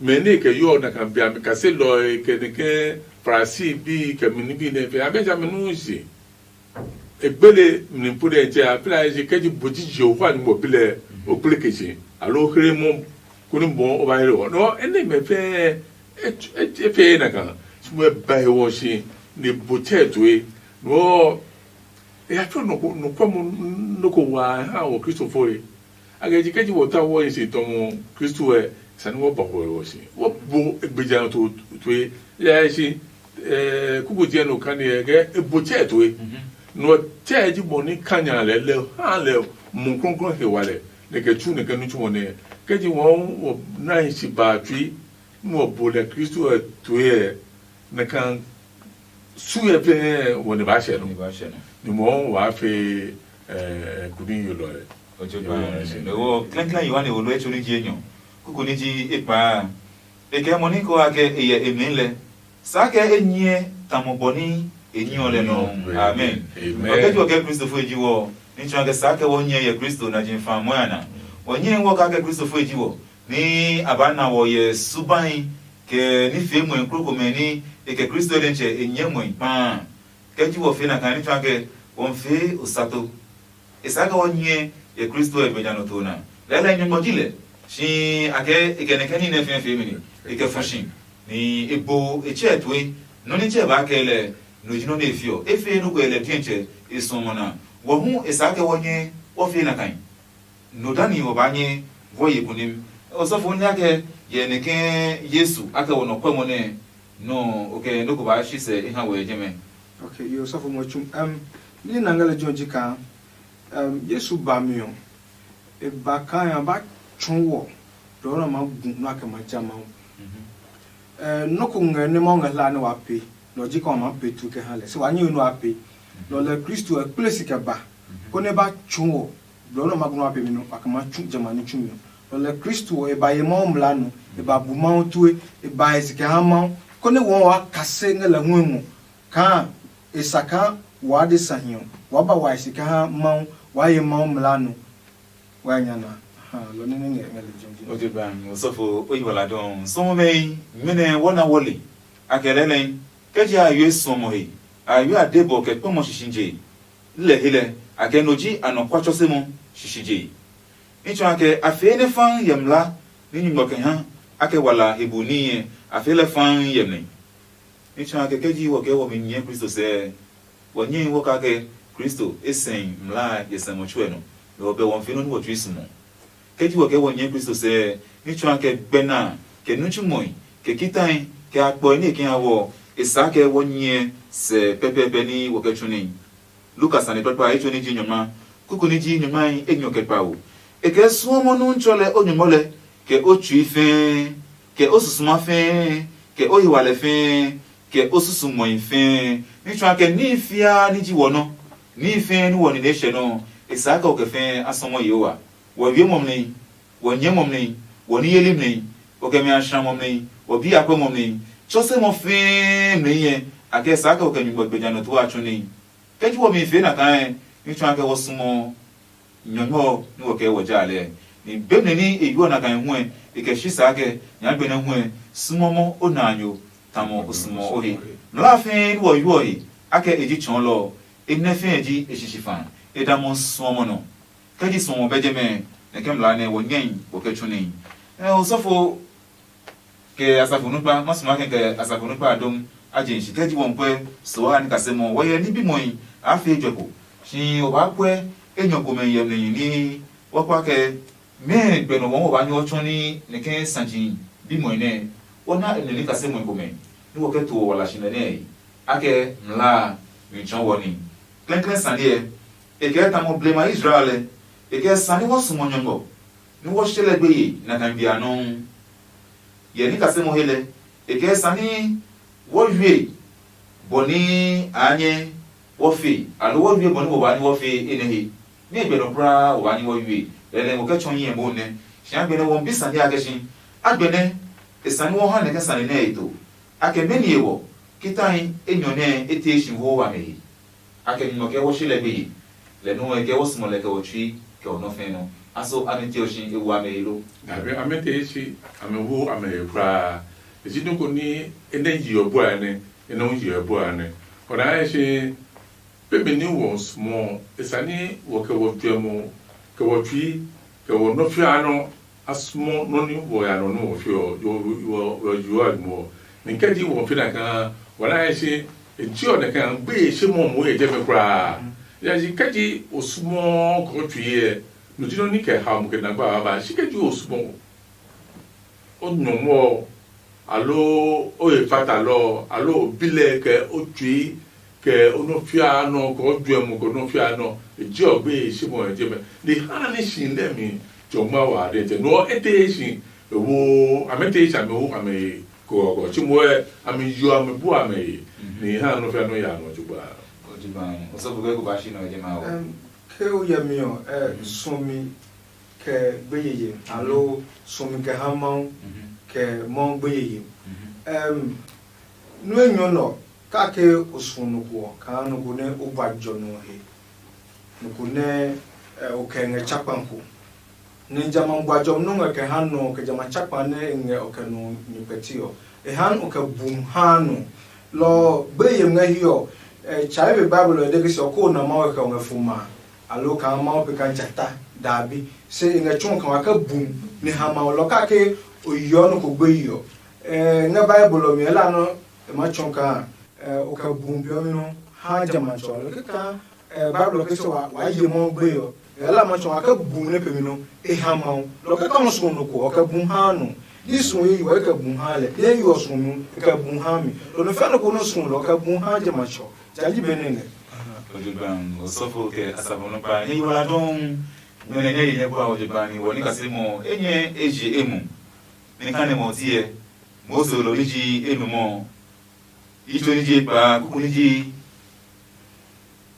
Mɛ nɛ e kɛ yɔɔ na kan bia mi kaselɔe kɛ nɛ kɛ Farisi bi kɛ mi nibi nɛ fɛ a bɛ ja mi nu si. E gbele mli pu dɛ tsɛ a pla e si kɛ ji bo ji je o kwa ni mo bi lɛ o kple ke si alo o khle mo ko ni mo o ba hele wɔ no e ne mɛ fɛ e fɛ na kan su mɛ ba he wɔ si ne bo tsɛ to e no e ya tso no ko no ko mo no ko wa ha wɔ Kristofo e. A kɛ ji kɛ ji wɔ ta wɔ yin se tɔmɔ Kristo ɛ sani wɔ ba wɔ ɔ si wɔ bo egbeja to to e ya si eh kuku je no kani ɛ kɛ e bo tsɛ to e no tsɛ ji bɔ ni kanya lɛ lɛ ha lɛ mu krɔnkrɔn he wa lɛ ne kɛ tsu ne kɛ nu tsu wɔ ne kɛ ji wɔ wɔ na yin si ba tui ni wɔ bo lɛ Kristo ɛ to e ɛ ne kan su yɛ fɛ wɔ ne ba hyɛ no ni mɔ wa fe kudi yolɔ ɛ. Ojo ba ne wo klɛnklɛn yohane wo lo etso ni ji enyɔ kuku ni ji ekpa e kɛ mo ni ko a kɛ e yɛ e mli lɛ sa kɛ e nyɛ tamɔ bɔ ni e nyi ɔ lɛ nɔ. Amen. Okɛ ji wɔ kɛ kristofo e ji wɔ ni tsɔ kɛ sa kɛ wɔ nyɛ yɛ kristo na ji fa mɔ ya na wɔ nyɛ wɔ ka kɛ kristofo e ji wɔ ni a ba na wɔ yɛ subai kɛ ni fee mɔi kroko mɛ ni e kɛ kristo e nitsɛ e nyɛ mɔi kpaa. Kɛ ji wɔ fee na kaa ní tsuã kɛ wɔmi fee osato. E sa kɛ wɔ nyɛ yɛ kristo ɛ gbɛjanɔto na lɛɛlɛɛ nyɔngmɔ ji lɛ. Shi a kɛ e kɛ nɛ kɛ ní nɛ fɛɛ fee mi ni e kɛ fɔ shi ni e bo e tsɛ tue. Nɔ ní tsɛ baa kɛ lɛ no ji nɔ nɛ e fiɔ e fee nɔ ko yɛ lɛ diɛtsɛ e suɔmɔ na. Wɔ hu e sa kɛ wɔ nyɛ wɔ fee na kai. No dani wɔ baa nyɛ vɔ ye kunim. Osɔfo nya kɛ yɛ nɛ kɛ yesu akɛ wɔ nɔ kwɛ mɔ nɛ nɔ o kɛ nɔ ko baa shi sɛ e ha wɔ yɛ jɛmɛ. Ok, yo sɔfo mo tsu. Em ni na ngale jɔ ji ka. Em yesu ba mi o. E ba ka ya ba tsu wɔ. Dɔ na ma gu na kɛ ma ja ma. Eh nɔ ko ngɛ ne ma ngɛ hla ne wa pe. Nɔ ji ka ma pe tu kɛ ha le. Se wa nyi no a pe. Nɔ le kristo e kple si kɛ ba. Ko ne ba tsu wɔ. Blɔ nɛ ma gblɔ ma pemi nɔ a kɛ ma tsu jamɛ a ní tsumi ɔ. Nɔ lɛ kristo ɔ e ba ye mawu mla nɔ. E ba bu mawu tue. E ba e si kɛ ha mawu. Konɛ wɔɔ waa kase ngɛ lɛ hu ngɔ kaa e sa kaa waa de sahi ɔ waa ba wa e si kɛ ha mawu. Waa ye mawu mla nɔ. Waa nya na. Lɔ nɛ nɛ ngɛ ngɛ lɛ jɔnjɔn. O de ba mi osɔfo o yi wala dɔn sɔmɔ mɛ yi. Mɛnɛ wɔna wɔle a kɛ lɛ lɛ. Kɛ je a yue suɔmɔ he a yue a de bɔ kɛ kpɔmɔ shishi je. Lɛ he lɛ a kɛ no ji anɔkuatsɔsemɔ shishije. Ní tsɔ akɛ a fee nɛ fãa yɛ mla ní nyugbɔ kɛ ha a kɛ wala he bu níhi ɛ a fee lɛ fãa yɛ mɛ. Ní tsɔ akɛ kɛ ji wɔ kɛ wɔmi nyɛɛ Kristo sɛɛ, wɔ nyɛe wɔ kake Kristo e sɛi mlaa yɛ sɛmɔ tsuɛ nɔ, lɔ ɔ bɛ wɔ fee nɔ́ ní wɔ tsui sumɔ. Kɛ ji wɔ kɛ wɔ nyɛɛ Kristo sɛɛ, ní tsɔ akɛ gbɛ na kɛ nitsumɔe kɛ kitai kɛ akpɔe ní e kɛ ha wɔ ɔ, e saa kɛ wɔ nyɛɛ sɛ pɛpɛɛpɛ ní wɔ kɛ tsu níhi. Luka sane kpakpa a etso ní ji nyɔngma, kuku ní ji nyɔngmai enyɔ kɛ kpawo. E kɛ suɔmɔ nú tsɔlɛ o nyɔngmɔ lɛ, kɛ o tsui fɛɛ, kɛ o susuma fɛɛ, kɛ o hiwalɛ fɛɛ, kɛ o susumɔe fɛɛ. Ní tsua kɛ níhi fiaa ní ji wɔ nɔ́, níhi fɛɛ ní wɔ nine hyɛ nɔ́ ɔ, e saa kɛ o kɛ fɛɛ a sɔmɔ Yehowa. Wɔ wie mɔmli, wɔ nyɛɛ mɔmli, wɔ ní yeli mli, wɔ kɛ mi a sã mɔmli, wɔ bi akpɛ mɔmli, tsɔsemɔ fɛɛ mli yɛ a kɛ saa kɛ wɔ kɛ nyugbɔ gbejanɔ too a tsu ní. Ke ji wɔmi fee na kaa ní tsɔ akɛ wɔ sumo nyɔnyɔ ɔ ní wɔ kɛ wɔ ja lɛ. Ni be mli ní e yuɔ na kaa hu ɛ e kɛ shi saa kɛ nyagbe nɛ hu ɛ sumɔmɔ o na nyo tamɔ o sumɔ o he. Mla fɛɛ ní wɔ yuɔ he akɛ e ji tsɔɔlɔ ɔ, e nɛ fɛɛ ji e shishi fa, e damɔ suɔmɔ nɔ. Kɛ ji suɔmɔ bɛ jɛmɛ, nɛ kɛ mlaa nɛ wɔ nyɛi wɔ kɛ tsu níhi. Ɛ osɔfo kɛ asafo nukpa ma suma kɛ kɛ asafo nukpa a dom a je shi kɛ ji wɔ kwɛ so a ni kase mɔ wɔ yɛ ni bi mɔi a fe jɔ ko. Shi o ba kwɛ enyɔ komɛ yɛ mɛ ni wɔ kwa kɛ mɛ gbɛ nɔ wɔ wɔ ba nyɔ tsɔ ni nɛ kɛ sanji bi mɔi nɛ wɔ na nɛ ni kase mɔi komɛ ni wɔ kɛ to wɔ wala shi nɛ nɛ akɛ mlaa mi tsɔ wɔ ni. Klɛnklɛn sane ɛ, e kɛ tamɔ blema Israel ɛ, e kɛ sane wɔ sumɔ nyɔngɔ. Nú wɔ hyɛ lɛ gbeye na kan bia nɔuu. Yɛ ní kasɛ mo he lɛ, e kɛ sani wɔ wie bɔ ní a nyɛ wɔ fe, aloo wɔ wie bɔ ní wɔ ba ní wɔ fe e nɛ he. Ní e gbɛ nɔ kulaa wɔ ba ní wɔ wie, lɛlɛ mo kɛ tsɔ nyɛ mo nɛ. Shi a gbɛ nɛ wɔ bi sani a kɛ shi. A gbɛ nɛ e sani wɔ ha nɛ kɛ sani nɛ e to. A kɛ mɛni e wɔ, kitai enyɔ nɛ e tee shi wo wa mɛ he. A kɛ nyumu kɛ wɔ shi lɛ gbeye. Lɛ nu ɛ kɛ wɔ sumɔ lɛ kɛ wɔ tsui kɛ wɔ nɔ fɛn nɔ. Aso amɛ je ɔ shi e wo amɛ he lo? Dabi, amɛ te si, amɛ wo amɛ he kulaa. E si nɔ ko ni e nɛ yi ɔ bua nɛ, e nɛ hu yi ɔ bua nɛ. Ɔ na e si, be mi ni wɔ smɔ, e sa ni wɔ kɛ wɔ juɛmɔ, kɛ wɔ tsui, kɛ wɔ nɔ fia nɔ, a smɔ nɔ ni wɔ ya nɔ ni wɔ fi ɔ, wɔ yi ɔ mo. Ni kɛ ji wɔ fi na kaa, wɔ na e si, e ji ɔ nɛ kaa, gbe e si mɔ mo e jɛ mi kulaa. Ya ji kɛ ji o smɔ kɔ tsui yɛ, no ji nɔ ni kɛ ha mo kɛ na gba ba, si kɛ ji o smɔ o nyɔmɔ ɔ, aloo o he fatalɔ ɔ, aloo o bi lɛ kɛ o tsui, kɛ o nɔ fia nɔ, kɛ o juɛ mo kɛ o nɔ fia nɔ, e je ɔ gbe e si mo e je mɛ. Ni ha ni si lɛ mi jɔ ngma wa de tɛ. No ɔ e te si e wo, amɛ te si amɛ wo amɛ he kɔkɔɔkɔ. Tsi mo ɛ, amɛ yo amɛ bu amɛ he. Ni ha nɔ fia nɔ ya nɔ jugba. O ji ba, o sɔ bu kɛ ko ba shi nɔ je ma o. Em, ke o yɛ mi ɔ, ɛ, suɔmi kɛ gbeyeye, aloo suɔmi kɛ ha Mawu kɛ Mawu gbeyeye. Em, nú enyɔ nɔ kake o suɔ nɔ ko ɔ, kaa nɔ ko nɛ o ba jɔ nɔ he, nɔ ko nɛ, ɛ, o kɛ ngɛ tsa kpa ko. Nɛ jamɛ a bua jɔmi nɛ o ngɛ kɛ ha nɔ ɔ, kɛ jamɛ a tsa kpa nɛ e ngɛ o kɛ nɔ mi kpɛti ɔ, e haa o kɛ bum haa nɔ. Lɔ ɔ, gbeye ngɛ hiɛ ɔ, e tsɛ be Bible ɔ de ke se ɔ, koo na Mawu kɛ o ngɛ fo ma a, aloo kaa Mawu pe kaa ja ta daabi. Se e ngɛ tsɔɔ kaa wa kɛ bum nɛ ha Mawu lɔ kake o yeɔ nɔ ko gbeyi ɔ. E ngɛ Bible ɔ mi ɔ, e la nɔ e ma tsɔɔ kaa o kɛ bum peeɔmi nɔ ha jamɛ a tsɔ lɔ kika. Bible ke sɛ wa ye mɔ gbe ɔ, e la ma tsɔ a kɛ bu ne pe mi nɔ e ha Mawu. Lɔ kɛ ka mo suɔ nɔ ko ɔ kɛ bu ha nɔ. Ni suɔ ye yi wa kɛ bu ha lɛ, ye yi ɔ suɔ mi kɛ bu ha mi. Lɔ ne fɛ nɔ ko nɔ suɔ lɔ kɛ bu ha jamɛ a tsɔ. Jaji be ne ngɛ. Odigban osɔfo kɛ asafo nɔ kpa ni wala dɔn. Nyɛ ne nyɛ yi nyɛ bua odigban ni wɔ ni kasi mɔ e nyɛ e je e mu. Ni ka ne mɔ ti yɛ. Mose lo ni ji e nu mɔ. Yi tso ni ji e kpa kuku ni ji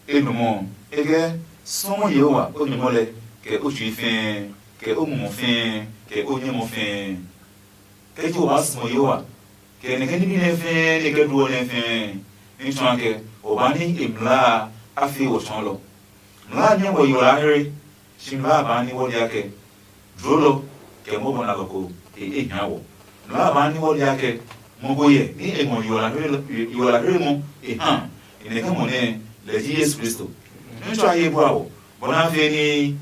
e nu mɔ. E kɛ sɔmɔ Yehowa o nyɔmɔ lɛ kɛ o tsui fɛɛ kɛ o mumɔ fɛɛ kɛ o nyɛmɔ fɛɛ. Kɛ ji o maa suɔ Yehowa kɛ nɛ kɛ ní bi nɛ fɛɛ nɛ kɛ duɔ nɛ fɛɛ ní tsɔ akɛ o baa ní e mlaa a fee wɔ tsɔɔlɔ. Mlaa nyɛ wɔ yi wɔ laa here. Shi mlaa a baa ní wɔli akɛ dlolɔ kɛ mɔbɔ nalɔ ko e e hia wɔ. Mlaa a baa ní wɔli akɛ mɔ ko yɛ ní e ngɔ yi wɔ laa here mɔ e ha e nɛ kɛ mɔ nɛ lɛ ji Yesu Kristo. Ní tsɔ a ye bua wɔ bɔ nɛ a fee ní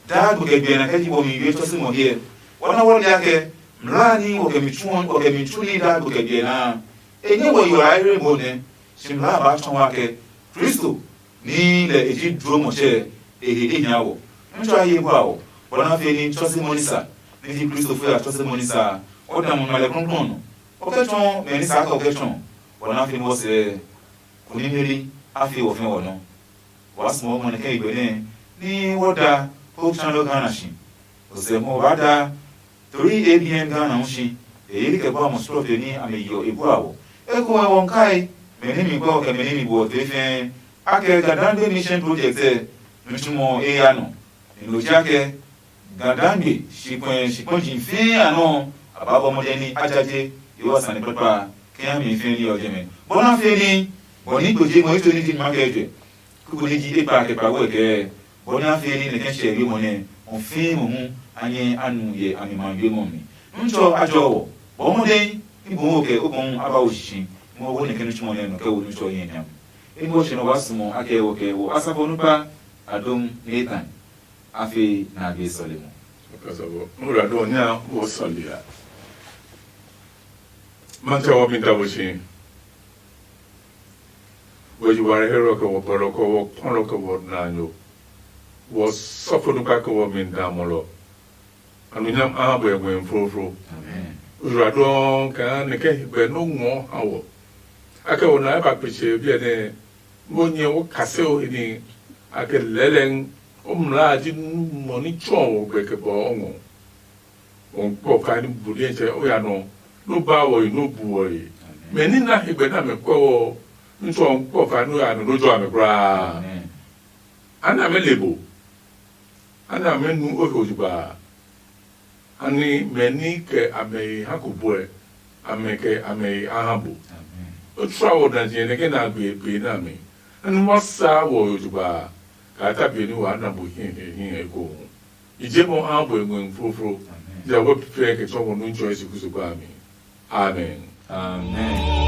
daa gbe kɛ gbɛ na kɛ ji wɔmi yue tsɔ si mɔ hiɛ. Wɔna wɔli akɛ mlaa ní wɔ kɛ mi tsu wɔ kɛ mi tsu ní daa gbe kɛ gbɛ na. E nyɛ wɔ yi wɔ laa here mo nɛ. Shi mlaa a baa tsɔ wa akɛ Kristo ní lɛ e ji dlomɔtsɛ e he e hia wɔ. Ŋtsɔ a ye bua wɔ bɔ nɛ a fee ní tsɔsimɔ ní sa ní ji Kristo fo ya tsɔsimɔ ní sa a, o da mo ngmɛlɛ klɔuklɔu ɔ nɔ. O kɛ tsɔɔ mɛ ní sa kɛ o kɛ tsɔɔ bɔ nɛ a fee ní wɔ sɛɛ ko ní neli a fee wɔ fɛ̃ wɔ nɔ. Waa suɔ ngɔ nɛ kɛ igbe nɛ ní wɔ da ko tsa lɔ Ghana shi. O sɛ mo ba da Tori A B N Ghana hu shi, e yeli kɛ bua mɔsɔlɔ pe ní a mi yeɔ e bua wɔ. Ekomɛ wɔn kai mɛ ní mi kpɔ kɛ mɛ ní mi buɔ tee fɛɛ. A kɛ Gadangbe Mission Project ɛ, nitsumɔ ɔ e ya nɔ. Ni lo jiakɛ Gadangbe shikpɔɛ shikpɔji fɛɛ a nɔ a ba bɔ mɔdɛ ní a jaje Yehowa sane kpakpa kɛ ha mi fɛɛ ní ɔ jɛmɛ. Bɔ na fɛɛ ní bɔ ní gboje ngɔ ito ní ji ma kɛ jɛ. Kuku ní ji e kpa kɛ kpa wɛ kɛɛ bɔ ní a fee ní nɛ kɛ hyɛ wiemɔ nɛ ɔ fĩi mohu a nyɛ a nu yɛ a mi ma wiemɔ mi. Ntsɔ a jɔ wɔ bɔ mɔdɛi i bu wo kɛ o kɔn a ba wo shishi ngɔ wo nɛ kɛ nitsumɔ nɛ nɔ kɛ wo nitsɔ nyɛ nyam. I ngɔ shi nɔ wa sumɔ a kɛ wo kɛ wo asafo nukpa a dom ne tan a fe na be sɔle mo. Kasabɔ mo ra do nya wo sɔle a. Mantsɛ wɔ mi da wo shi. Wɔ yi ware herɔ kɛ wɔ pɛlɔ kɛ wɔ kpɔlɔ kɛ wɔ naanyo. Wɔ sɔfo nukpa kɛ wɔ mi da mɔlɔ. Anunyam a ha bɔ yɛ ngmɛmi floflo. Ura dɔɔ kaa nɛ kɛ higbɛ nɔ ngmɔ ha wɔ. Akɛ wɔ na ɛ ba kpetsɛ biɛ nɛ wo nyɛ wo kase o ini akɛ lɛlɛŋ o mlaa ji mɔ ní tsɔ wɔ gbɛ kɛ bɔ o ngɔ. Wɔn kpɔ fa ní buli etsɛ o ya nɔ nú ba wɔyi nú bu wɔyi. Mɛ ní na he gbɛ nɛ amɛ kpɔ wɔ ntsɔ wɔn kpɔ fa nú ya nɔ nú jɔ amɛ kulaa. Ani amɛ le bo? Ani amɛ nu o he ojugba? Ani mɛ ní kɛ amɛ yi ha ko bɔɛ amɛ kɛ amɛ yi a ha bo? O tsua wɔ na jiɛ nɛ kɛ na gbe pe na mi. Ani wa sa wɔ he ojugba? Kaa ta be ní wa na bo hiɛ hiɛ hiɛ ekohu. I je mɔ a bo e ngmɛmi foforo. Ja we pɛ kɛ tsɔ ko nu tsɔ Yesu Kristo kpa mi. Amen. Amen.